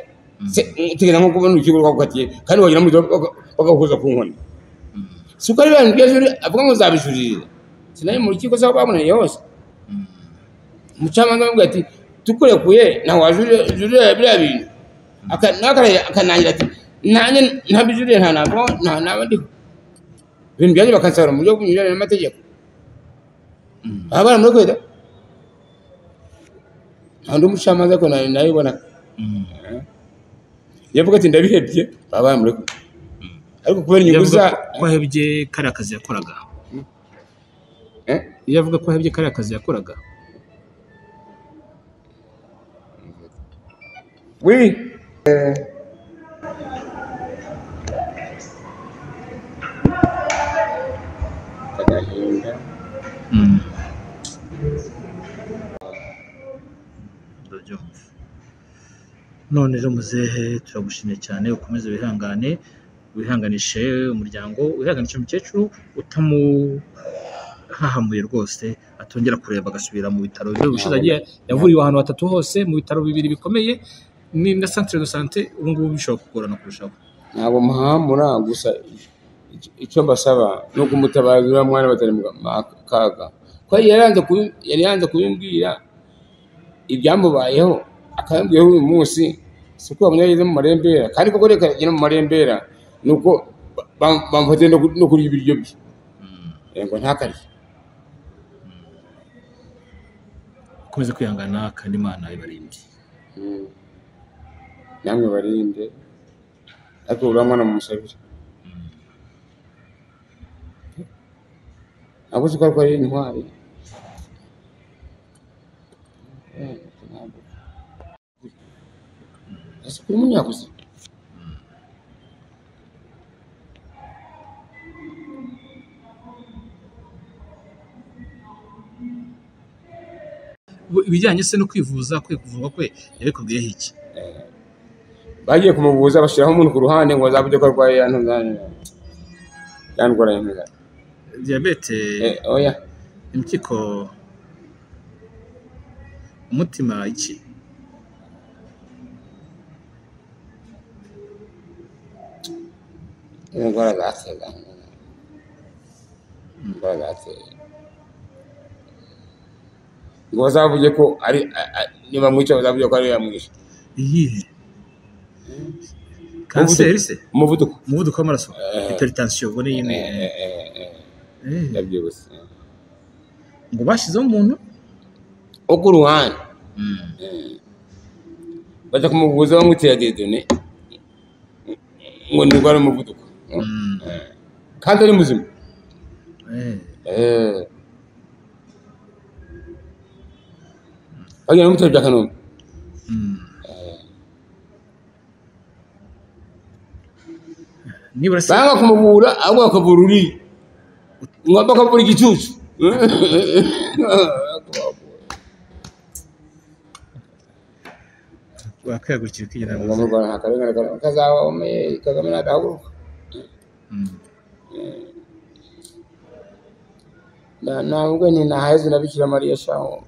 Tugenda nko kubona urukiko rwagukatiye kandi wagira ngo bagahuza ku nkoni. Si uko ari ibintu by'ejo avuga ngo nzabijurira, sinari mu rukiko se aho babonaniye hose. Umucamanza amubwira ati tukurekuye ntawe wajurira biriya bintu, akanangira ati nanjye ntabijuriye nta naba ndiho. Ibintu byanjye bakansabira mu buryo bunyuranye n'amategeko. Baba baramurekuye da? Nta undi mucamanza ariko nabibonaga. Yavuga ati ndabihebye, baba baramurekuye. Ariko kubera inyungu za ko ahebye kariya kazi yakoraga. Iyo avuga ko ahebye kariya kazi yakoraga. Oui. Agahinda. Ndabyumva. None rero muzehe turagushimiye cyane, ukomeze wihangane, wihanganishe umuryango, wihanganishe umukecuru utamuhahamuye rwose, atongera kureba agasubira mu bitaro. Ubushize agiye yavuriwe ahantu hatatu hose, mu bitaro bibiri bikomeye ni na centre de santé, ubu ngubu bishobora kugorana kurushaho. Ntabwo muhamura, gusa icyo mbasaba ni ukumutabaza uriya mwana batari mu kaga. Ko yari yanze kubimbwira ibyamubayeho, akabibwira uyu munsi, si uko bamwe yageze mu marembera, kandi koko reka agere mu marembera ni uko bamufatiye no kurya ibiryo bye ngo ntakarye. Ukomeze kwihangana kandi Imana ibarinde. Namwe barinde, ariko uriya mwana mumusabire. Ntabwo uzi ko ari intwari. Ese kuri munyakuzi. Ibijyanye se no kwivuza kwe, kuvurwa kwe, yabikubwiyeho iki? Bagiye kumuvuza bashyiraho umuntu ku ruhande ngo azavuge ko arwaye ya ndwara ya ntuza. Diyabete? Oya. Impyiko, umutima, iki? Indwara zateye, indwara zateye, ngo bazavuge ko ari niba mwica bazavuge ko ari yamwishe. Iyihe kanseri se? Umuvuduko. Umuvuduko w'amaraso, hypertension, ubwo ni iyi. Ndabyibutse. Ngo bashyizeho umuntu wo ku ruhande, bajya kumuvuza bamutera dedone ngo ni indwara y'umuvuduko kandi ari muzima. Bagenda bamutera bya Kanombe. Nibura se banga kumuvura, ahubwo bakavura uriya, ngo bakavura igicucu. Wakwihagurukira ukigira ngo mu Rwanda nta karengane kazabaho, Kagame nadahaguruka. Ntabwo ni naheze na Bikira Mariya shaho,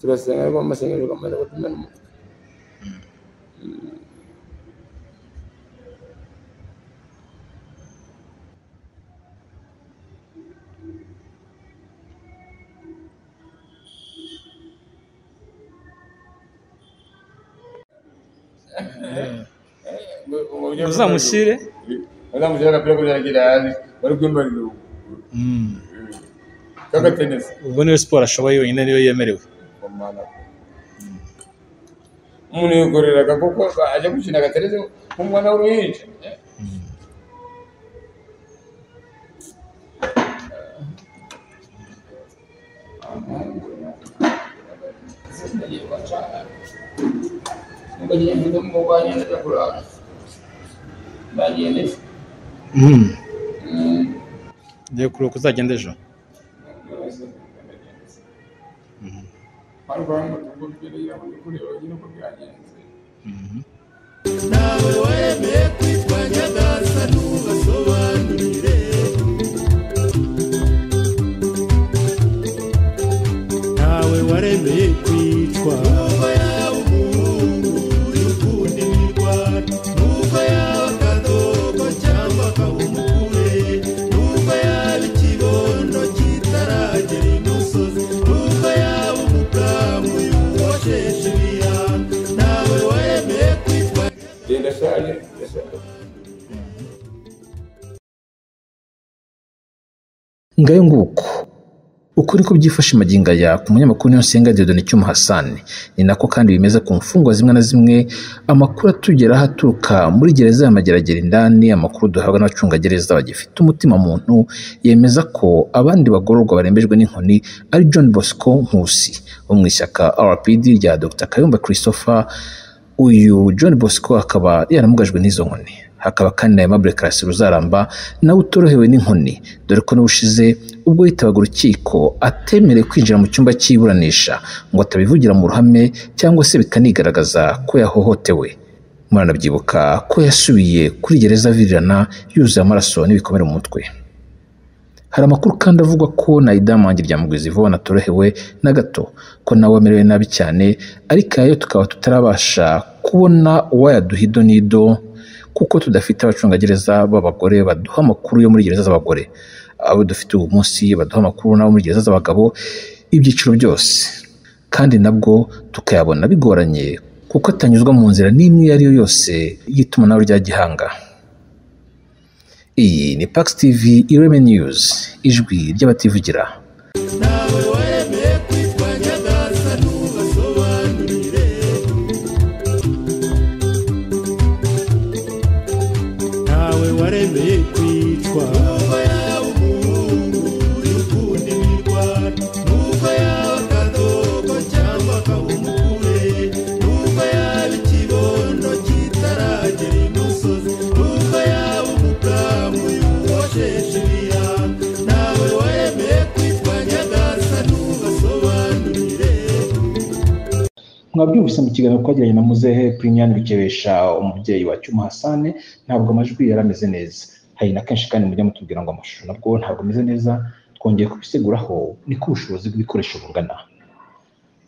turasenga ariko amasengesho akamaze kutumena umutwe. Uzamushyire. Uzamushyire agapira kugira hasi bari kwimbarira ubu k'agatenesi. Ubwo niyo siporo ashoboye wenyine, niyo yemerewe. Umuntu yikoreraga kuko ajya gukina agatenesi nk'umwana w'uruhinja. Ngiye kuruhuka, uzagenda ejo. Nawe wemeye kwitwa Nyagasani ubasobanurire, ntawe waremeye kwitwa. Nubwo yaba umuhungu y'ukunda imirwano, nubwo yaba akadogo cyangwa akaba umukure, nubwo yaba ikibondo kitaragera imusozi, nubwo yaba umukambwe y'uwasheshe ibiyanga, ntawe waremeye kwitwa. Genda shaje, ndashaje. Ngayo nguko uko niko byifashe magingo aya ku munyamakuru Niyonsenga Dieudonné Cyuma Hassan. Ni nako kandi bimeze ku mfungwa zimwe na zimwe. Amakuru atugeraho aturuka muri gereza ya Mageragere indani, amakuru duhabwa n'abacungagereza bagifite umutima muntu, yemeza ko abandi bagororwa barembejwe n'inkoni ari John Bosco Nkusi wo mu ishyaka RPD rya Dr Kayumba Christopher. Uyu John Bosco akaba yaramugajwe n'izo nkoni. Hakaba kandi na Aimable Karasira Uzaramba nawe utorohewe n'inkoni, dore ko n'ubushize ubwo yitabaga urukiko atemerewe kwinjira mu cyumba cy'iburanisha ngo atabivugira mu ruhame cyangwa se bikanigaragaza ko yahohotewe. Muranabyibuka ko yasubiye kuri gereza avirirana yuzuye amaraso n'ibikomere mu mutwe. Hari amakuru kandi avuga ko na Idamange rya Mugwiza Yvonne atorohewe na gato, ko nawe amerewe nabi cyane, ariko ayo tukaba tutarabasha kubona uwayaduha ido n'ido kuko tudafite abacungagereza b'abagore baduha amakuru yo muri gereza z'abagore. Abo dufite uyu munsi baduha amakuru n'abo muri gereza z'abagabo, ibyiciro byose, kandi nabwo tukayabona bigoranye kuko atanyuzwa mu nzira n'imwe iyo ari yo yose y'itumanaho rya gihanga. Iyi ni Pax TV Ireme News, ijwi ry'abativugira. Nawe waremeye kwitwa Nyagasani ubasobanurire, ntawe waremeye kwitwa. Nubwo yaba umuhungu y'ukunda imirwano, nubwo yaba akadogo cyangwa akaba umukure, nubwo yaba ikibondo kitaragera imusozi, nubwo yaba umukambwe y'uwasheshe ibiyanga, ntawe waremeye kwitwa Nyagasani. Mwabyumvise mu kiganiro twagiranye na Muzehe Primian Rukebesha, umubyeyi wa Cyuma Hassan, ntabwo amajwi yari ameze neza. Hari na kenshi kandi mujya mutubwira ngo amashusho nabwo ntabwo ameze neza, twongeye kubiseguraho niko ubushobozi bw'ibikoresho bungana.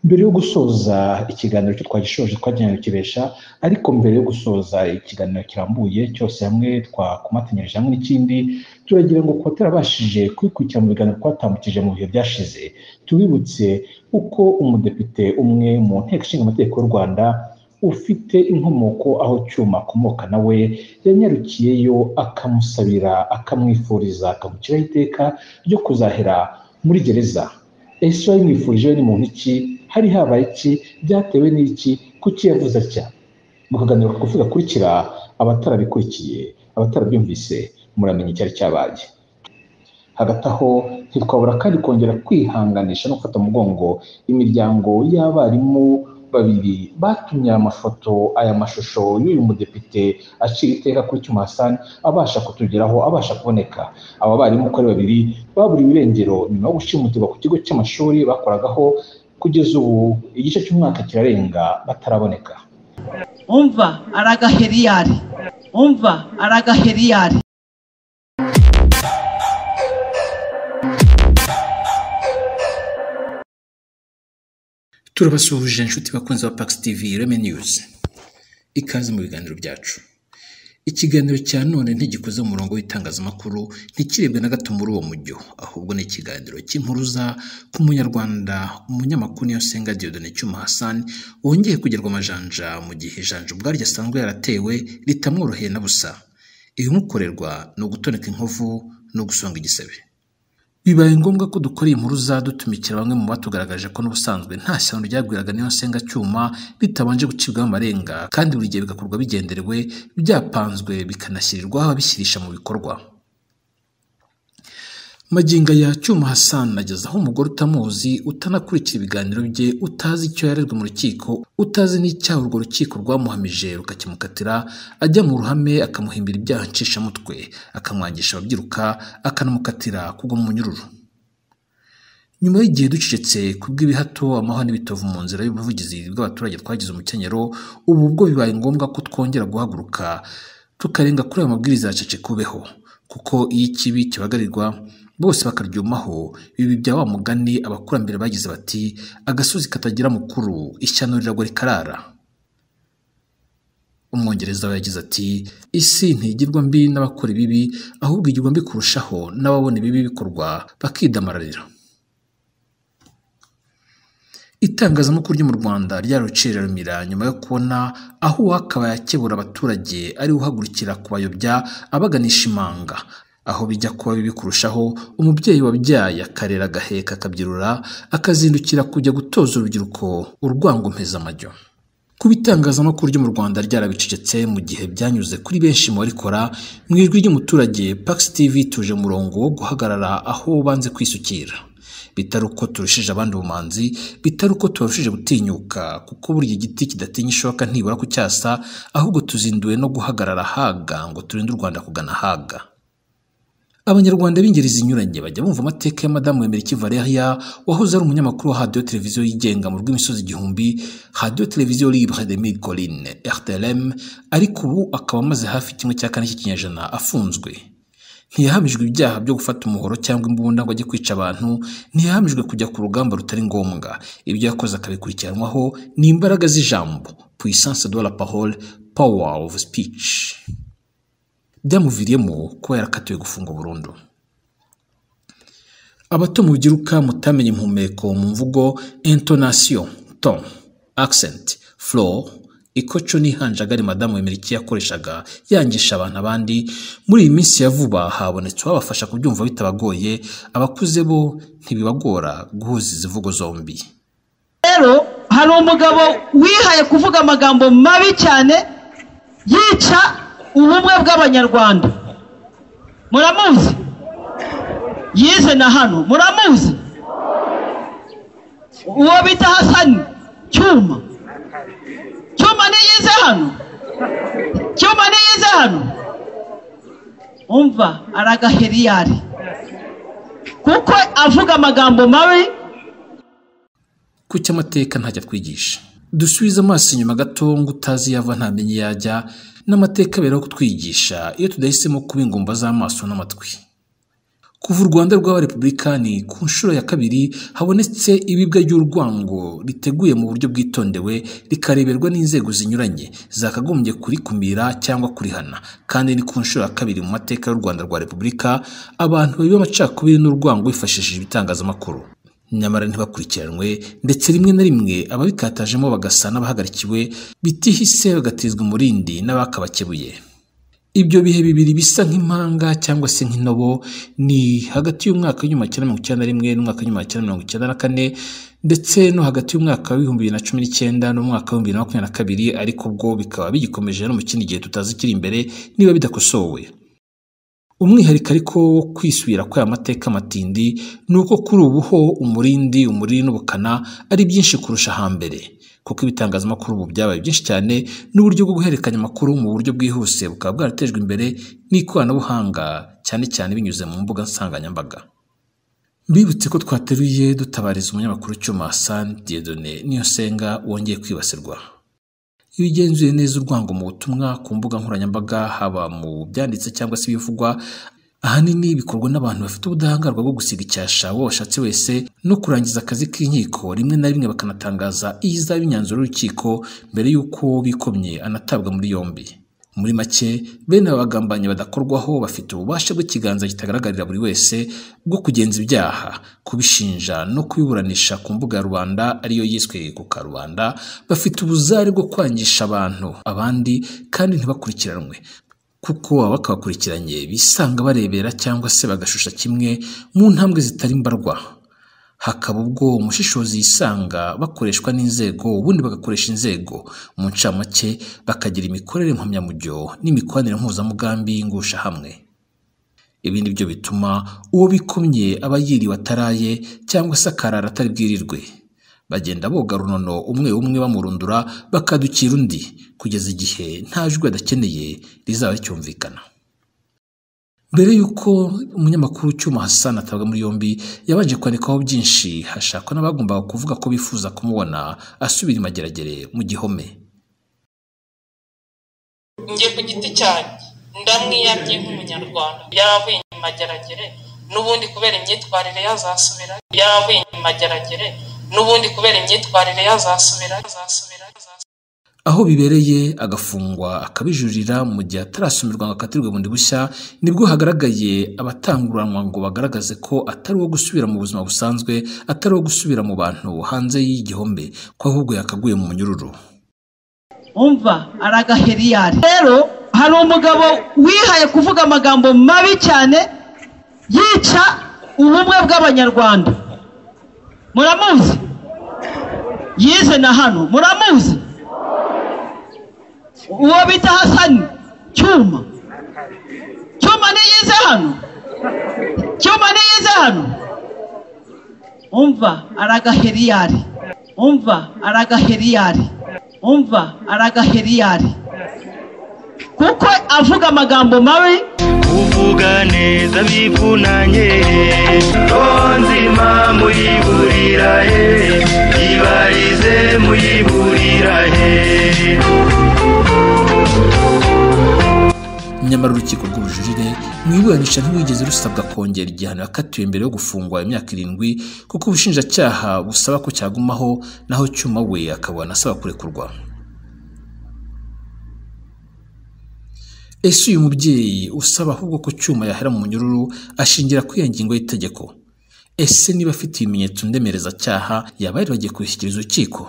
Mbere yo gusoza ikiganiro cyo twagishoje twagiranye Rukebesha, ariko mbere yo gusoza ikiganiro kirambuye cyose hamwe twakomatanyirije hamwe n'ikindi, turagira ngo kuba tarabashije kwikurikira mu biganiro twatambukije mu bihe byashize, tubibutse uko umudepite umwe mu nteko ishinga amategeko y'u Rwanda ufite inkomoko aho Cyuma akomoka nawe yanyarukiyeyo akamusabira, akamwifuriza, akamuciraho iteka ryo kuzahera muri gereza. Ese wayimwifurije ni muntu iki? Hari habaye iki? Byatewe n'iki? Kuki yavuze atya? Mu kaganiro kagufi gakurikira, abatarabikurikiye, abatarabyumvise, muramenya icyari cyabaye. Hagati aho ntitwabura kandi kongera kwihanganisha no gufata umugongo imiryango y'abarimu babiri batumye aya mafoto, aya mashusho y'uyu mudepite acira iteka kuri Cyuma Hassan abasha kutugeraho, abasha kuboneka. Aba barimu uko ari babiri baburiwe irengero nyuma yo gushimutirwa ku kigo cy'amashuri bakoragaho, kugeza ubu igice cy'umwaka kirarenga bataraboneka. Umva aragaheriyari, umva aragaheriyari. Turabasuhuje inshuti bakunzi ba Pax TV Reme News, ikaze mu biganiro byacu. Ikiganiro cya none ntigikoze mu murongo w'itangazamakuru, ntikirebwe na gato muri uwo mujyo, ahubwo ni ikiganiro cy'impuruza ku munyarwanda umunyamakuru Niyonsenga Dieudonné Cyuma Hassan wongeye kugerwa amajanja mu gihe ijanja ubwaryo asanzwe yaratewe ritamworoheye na busa. Ibimukorerwa ni ugutoneka inkovu no gusonga igisebe. Bibaye ngombwa ko dukora iyi mpuruza dutumikira bamwe mu batugaragaje ko n'ubusanzwe nta shyano ryagwiraga Niyonsenga Cyuma ritabanje gucibwaho amarenga, kandi buri gihe bigakorwa bigenderewe, byapanzwe, bikanashyirirwaho ababishyirisha mu bikorwa. Magingo ya Cyuma Hassan ageze aho umugore utamuzi, utanakurikira ibiganiro bye, utazi icyo yarezwe mu rukiko, utazi n'icyaha urwo rukiko rwamuhamije rukakimukatira, ajya mu ruhame akamuhimbira ibyaha nshishamutwe, akamwangisha ababyiruka, akanamukatira kugwa mu munyururu. Nyuma y'igihe ducecetse kubw'ibihato, amahwa n'ibitovu mu nzira y'ubuvugizi bw'abaturage twagize umukenyero, ubu ubwo bibaye ngombwa ko twongera guhaguruka tukarenga kuri ayo mabwiriza ya cecekubeho, kuko iyo ikibi kibagarirwa bose bakaryumaho, ibi bya wa mugani abakurambere bagize bati agasozi katagira mukuru ishyano riragwa rikarara. Umwongereza we yagize ati isi ntigirwa mbi n'abakora ibibi, ahubwo igirwa mbi kurushaho n'ababona ibibi bikorwa bakidamararira. Itangazamakuru ryo mu Rwanda ryarucira rumira nyuma yo kubona aho uwakabaye akebura abaturage ari uhagurukira kubayobya abaganisha imanga, aho bijya kuba bibi kurushaho umubyeyi wabyaye akarera agaheka akabyirura akazindukira kujya gutoza urubyiruko urwango mpezamajyo. Kuba itangazamakuru ryo mu Rwanda ryarabicecetse mu gihe byanyuze kuri benshi mu barikora, mu ijwi ry'umuturage Pax TV tuje umurongo wo guhagarara aho banze kwisukira. Bitari uko turushije abandi ubumanzi, bitari uko tubarushije gutinyuka, kuko burya igiti kidatinya ishoka ntibura kucyasa, ahubwo tuzinduwe no guhagarara haga ngo turinde u Rwanda kugana haga. Abanyarwanda b'ingeri zinyuranye bajya bumva amateka ya Madamu Emeriki Valeria wahoze ari umunyamakuru wa Radio Televiziyo yigenga mu rw'imisozi igihumbi, Radio Televiziyo Libre de Mille Collines RTLM, ariko ubu akaba amaze hafi 1/4 cy'ikinyejana afunzwe. Ntiyahamijwe ibyaha byo gufata umuhoro cyangwa imbunda ngo ajye kwica abantu, ntiyahamijwe kujya ku rugamba rutari ngombwa. Ibyo yakoze akabikurikiranwaho ni imbaraga z'ijambo, puissance de la parole, power of speech. Byamuviriyemo kuba yarakatiwe gufungwa burundu. Abato mubyiruka mutamenye impumeko mu mvugo, intonation, ton, accent, flow, ikoco n'ihanjagari Madamu Emeriki yakoreshaga yangisha abantu abandi, muri iyi minsi ya vuba habonetse uwabafasha kubyumva bitabagoye, abakuze bo ntibibagora guhuza izi mvugo zombi. Rero hari umugabo wihaye kuvuga amagambo mabi cyane yica ubumwe bw'abanyarwanda. Muramuzi? Yize na hano, muramuzi? Uwo bita Hassan Cyuma. Cyuma niyize hano. Cyuma niyize hano. Umva aragaheriyari. Kuko avuga amagambo mabi. Kuki amateka ntajya twigisha? Dusubize amaso inyuma gato ngo utazi yava ntamenye yajya, n'amateka aberaho kutwigisha iyo tudahisemo kuba ingumba z'amaso n'amatwi. Kuva u Rwanda rw'aba Repubulika ni ku nshuro ya kabiri habonetse ibibwa ry'urwango riteguye mu buryo bwitondewe, rikareberwa n'inzego zinyuranye zakagombye kurikumira cyangwa kurihana. Kandi ni ku nshuro ya kabiri mu mateka y'u Rwanda rwa Repubulika abantu babiba amacakubiri n'urwango bifashishije ibitangazamakuru, nyamara ntibakurikiranwe, ndetse rimwe na rimwe ababikatajemo bagasa n'abahagarikiwe bitihise bagatizwa umurindi n'abakabakebuye. Ibyo bihe bibiri bisa nk'impanga cyangwa se nk'intobo ni hagati y'umwaka w'1991 n'umwaka w'1994, ndetse no hagati y'umwaka w'2019 n'umwaka w'2022, ariko ubwo bikaba bigikomeje no mu kindi gihe tutazi kiri imbere niba bidakosowe. Umwihariko ariko wo kwisubira kw'aya mateka matindi ni uko kuri ubu ho umurindi, umuriri n'ubukana ari byinshi kurusha hambere, kuko ibitangazamakuru ubu byabaye byinshi cyane, n'uburyo bwo guhererekanya amakuru mu buryo bwihuse bukaba bwaratejwe imbere n'ikoranabuhanga, cyane cyane binyuze mu mbuga nsanganyambaga. Mbibutse ko twateruye dutabariza umunyamakuru Cyuma Hassan Dieudonné Niyonsenga wongeye kwibasirwa. Iyo ugenzuye neza urwango mu butumwa ku mbuga nkoranyambaga, haba mu byanditse cyangwa se ibivugwa, ahanini bikorwa n'abantu bafite ubudahangarwa bwo gusiga icyasha uwo bashatse wese no kurangiza akazi k'inkiko, rimwe na rimwe bakanatangaza izaba imyanzuro y'urukiko mbere y'uko bikomye anatabwa muri yombi. Muri make, bene aba bagambanyi badakorwaho bafite ububasha bw'ikiganza kitagaragarira buri wese bwo kugenza ibyaha, kubishinja no kubiburanisha ku mbuga ya rubanda ariyo yiswe ku karubanda. Bafite ubuzare bwo kwangisha abantu abandi kandi ntibakurikiranwe, kuko abakabakurikiranye bisanga barebera cyangwa se bagashusha kimwe mu ntambwe zitari mbarwa. Hakaba ubwo umushishozi yisanga bakoreshwa n'inzego, ubundi bagakoresha inzego mu ncamake, bakagira imikorere mpamyamujyo n'imikoranire mpuzamugambi y'ingusha hamwe. Ibi ni byo bituma uwo bikomye aba yiriwe ataraye cyangwa se akarara atari bwirirwe. Bagenda boga runono umwe umwe bamurundura bakadukira undi, kugeza igihe nta jwi adakeneye rizaba ricyumvikana. Mbere y'uko umunyamakuru Cyuma Hassan atabwa muri yombi, yabanje kwandikaho byinshi, hashakwa n'abagombaga kuvuga ko bifuza kumubona asubira i Mageragere mu gihome. Njye ku giti cyanjye ndamwiyamye nk'umunyarwanda. Yaravuye i Mageragere n'ubundi kubera imyitwarire yazasubira. Yaravuye i Mageragere n'ubundi kubera imyitwarire yazasubira. Aho bibereye agafungwa akabijurira mu gihe atarasumirwa ngo akatirwe bundi bushya, nibwo hagaragaye abatanguranwa ngo bagaragaze ko atari uwo gusubira mu buzima busanzwe, atari uwo gusubira mu bantu hanze y'igihombe, ko ahubwo yakaguye mu munyururu. Umva aragaheriyari. Rero hari umugabo wihaye kuvuga amagambo mabi cyane yica ubumwe bw'Abanyarwanda. Muramuzi? Yize na hano, muramuzi? Uwo bita Hassan Cyuma. Cyuma niyize hano. Cyuma niyize hano. Umva aragaheriyari. Umva aragaheriyari. Umva aragaheriyari. Kuko avuga amagambo mabi. Kuvuga neza bivunanye, nzima muyiburira he, ibarize muyiburira he. Nyamara urukiko rw'ubujurire mu iburanisha ntirwigeze rusabwa kongera igihano yakatiwe mbere yo gufungwa imyaka 7, kuko ubushinjacyaha busaba ko cyagumaho, naho Cyuma we akaba anasaba kurekurwa. Ese uyu mubyeyi usaba ahubwo ko Cyuma yahera mu munyururu ashingira kuri iyo ngingo y'itegeko? Ese niba afite ibimenyetso ndemerezacyaha yaba yari bagiye kubishyikiriza urukiko?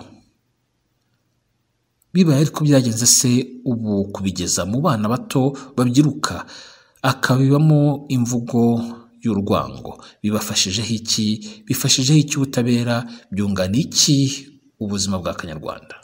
Bibaye ariko byagenze se ubu kubigeza mu bana bato babyiruka akabibamo imvugo y'urwango, bibafashijeho iki? Bifashijeho iki ubutabera? Byungana iki ubuzima bwa Kanyarwanda?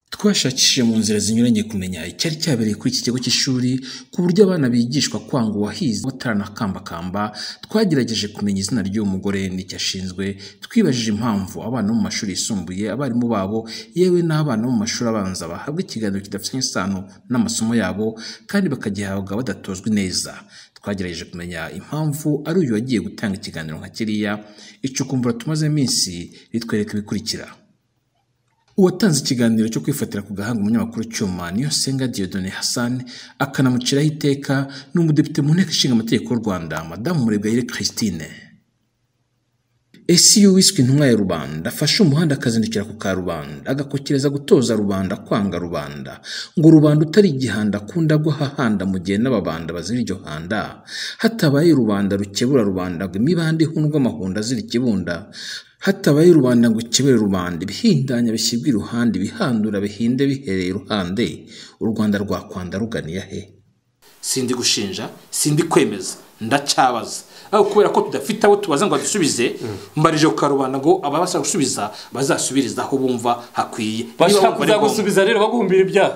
Twashakishije mu nzira zinyuranye kumenya icyari cyabereye kuri iki kigo cy'ishuri, ku buryo abana bigishwa kwanga uwahize bataranakambakamba. Twagerageje kumenya izina ry'uwo mugore n'icyo ashinzwe. Twibajije impamvu abana bo mu mashuri yisumbuye, abarimu babo, yewe n'abana bo mu mashuri abanza bahabwa ikiganiro kidafitanye isano n'amasomo yabo kandi bakagihabwa badatozwa neza. Twagerageje kumenya impamvu ari uyu wagiye gutanga ikiganiro nka kiriya. Icukumbura tumaze iminsi ritwereka ibikurikira. Uwatanze ikiganiro cyo kwifatira ku gahanga umunyamakuru Cyuma Niyonsenga Dieudonné Hassan akanamuciraho iteka ni umudepite mu nteko ishinga amategeko y'u Rwanda, Madamu Murebwayire Christine. Ese iyo wiswe intumwa ya rubanda afashe umuhanda akazindukira ku karubanda, agakokereza gutoza rubanda kwanga rubanda, ngo rubanda utari igihanda akunda guhahanda mu gihe n'ababanda bazira iryo handa, hatabaye rubanda rukebura rubanda ngo imibande ihundwe amahunda azira ikibunda, hatabaye rubanda ngo ikebere rubanda, ibihindanya bishyirwe iruhande, ibihandura bihinde bihereye iruhande, u Rwanda rwakwanda ruganiya he? Sindi gushinja, sindi kwemeza, ndacyabaza. Aho kubera ko tudafite abo tubaza ngo badusubize, mbarije ku karubanda ngo ababasha gusubiza bazasubiriza aho bumva hakwiye. Bashaka kuzagusubiza rero baguhumbira ibyaha.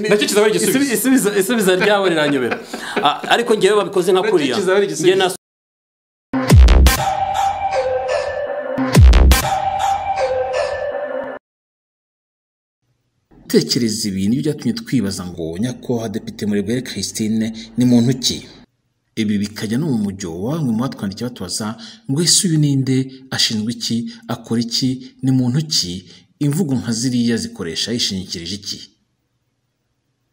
Nacyo kizaba ari igisubizo. Isubiza ryabo riranyobera. Ariko ngewe babikoze nka kuriya. Nge na Tekereza ibi nibyo byatumye twibaza ngo nyakubahwa Depite Murebwayire Christine ni muntu ki? Ibi bikajya no mu mujyo wa bamwe mu batwandikiye batubaza ngo ese uyu ninde, ashinzwe iki, akora iki, ni muntu ki, imvugo nka ziriya zikoresha yishingikirije iki?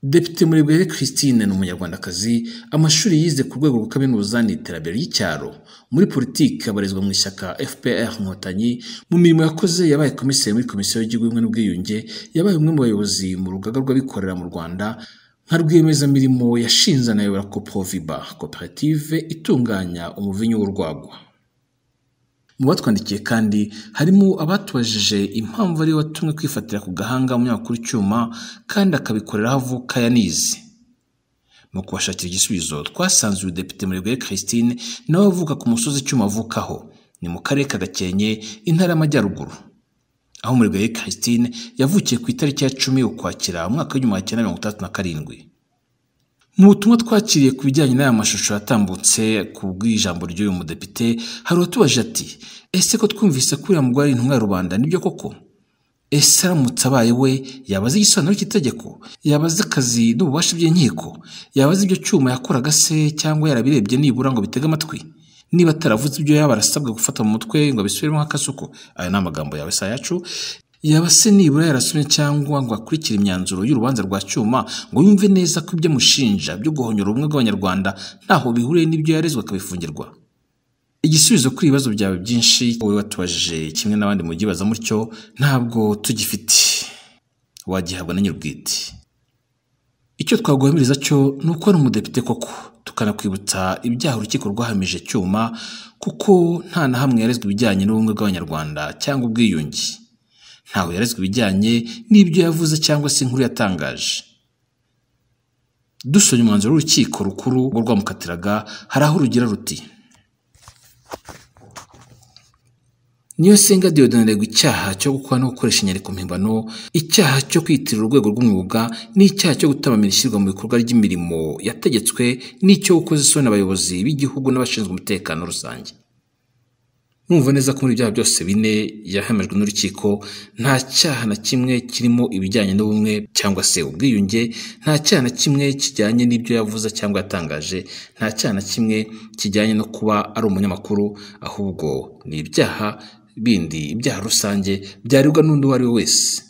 Depite Murebwayire Christine ni umunyarwandakazi, amashuri yize ku rwego rwa kaminuza ni iterambere ry'icyaro. Muri politiki abarizwa mu ishyaka FPR Inkotanyi. Mu mirimo yakoze yabaye komiseri muri Komisiyo y'Igihugu y'Ubumwe n'Ubwiyunge, yabaye umwe mu bayobozi mu rugaga rw'abikorera mu Rwanda, nka rwiyemezamirimo yashinze anayobora Coproviba, koperative itunganya umuvinyu w'urwagwa. Mu batwandikiye kandi harimo abatubajije impamvu ari we watumwe kwifatira ku gahanga umunyamakuru Cyuma kandi akabikorera aho avuka yanize. Mu kubashakira igisubizo twasanze uyu Depite Murebwayire Christine nawe avuka ku musozi Cyuma avukaho, ni mu karere ka Gakenke, intara y'Amajyaruguru, aho Murebwayire Christine yavukiye ku itariki ya 10 Ukwakira umwaka w'1967. Mu butumwa twakiriye ku bijyanye n'aya mashusho yatambutse ku bw'ijambo ry'uyu mudepite, hari uwatubajije ati ese ko twumvise ko uriya mugore ari intumwa ya rubanda nibyo koko? Ese aramutse abaye we yaba azi igisobanuro cy'itegeko? Yaba azi akazi n'ububasha by'inkiko? Yaba azi ibyo Cyuma yakoraga se cyangwa yarabirebye nibura ngo bitege amatwi? Niba ataravuze ibyo yaba arasabwa gufata mu mutwe ngo abisubiremo nk'akasuku. Aya ni amagambo yawe si ayacu. Yaba se nibura yarasomye cyangwa ngo akurikire imyanzuro y'urubanza rwa Cyuma ngo yumve neza ko ibyo amushinja byo guhonyora ubumwe bw'Abanyarwanda ntaho bihuriye n'ibyo yarezwe akabifungirwa? Igisubizo kuri ibibazo byawe byinshi wowe watubajije kimwe n'abandi mugibaza mutyo ntabwo tugifite, wagihabwa na nyir'ubwite. Icyo twaguhamiriza cyo ni uko ari umudepite koko, tukanakwibutsa ibyaha urukiko rwahamije Cyuma kuko nta na hamwe yarezwe ibijyanye n'ubumwe bw'Abanyarwanda cyangwa ubwiyunge. Ntawe yarezwe ibijyanye n'ibyo yavuze cyangwa se inkuru yatangaje. Dusomye umwanzuro w'urukiko rukuru rwo rwamukatiraga, hari aho rugira ruti: Niyonsenga Dieudonné aregwa icyaha cyo gukora no gukoresha inyandiko mpimbano, icyaha cyo kwiyitirira urwego rw'umwuga, n'icyaha cyo gutabamira ishyirwa mu bikorwa ry'imirimo yategetswe, n'icyo gukoza isoni abayobozi b'igihugu n'abashinzwe umutekano rusange. Mwumva neza ko muri ibyaha byose bine yahamijwe n'urukiko nta cyaha na kimwe kirimo ibijyanye n'ubumwe cyangwa se ubwiyunge, nta cyaha na kimwe kijyanye n'ibyo yavuze cyangwa yatangaje, nta cyaha na kimwe kijyanye no kuba ari umunyamakuru, ahubwo ni ibyaha bindi, ibyaha rusange byarebwa n'undi uwo ari we wese.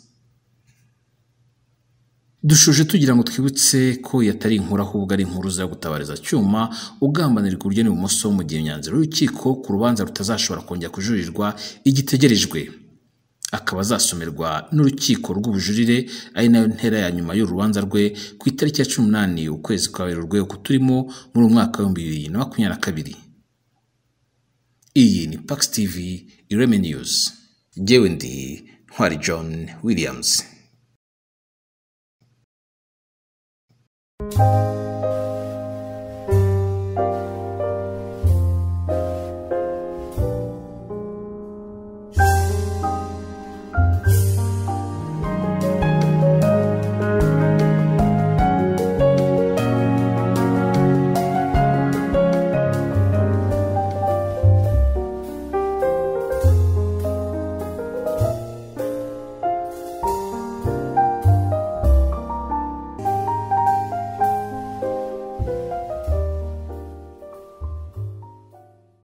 Dushoje tugira ngo twibutse ko yatari inkuru ahubwo ari inkuru zo gutabariza Cyuma ugambanirwa iburyo n'ibumoso mu gihe imyanzuro y'urukiko ku rubanza rutazashobora kongera kujurirwa igitegerejwe, akaba azasomerwa n'urukiko rw'ubujurire ari nayo ntera ya nyuma y'urubanza rwe ku itariki ya 18 ukwezi kwa Werurwe uku turimo muri umwaka wa 2022. Iyi ni Pax TV Ireme News. Jyewe ndi Ntwari John Williams.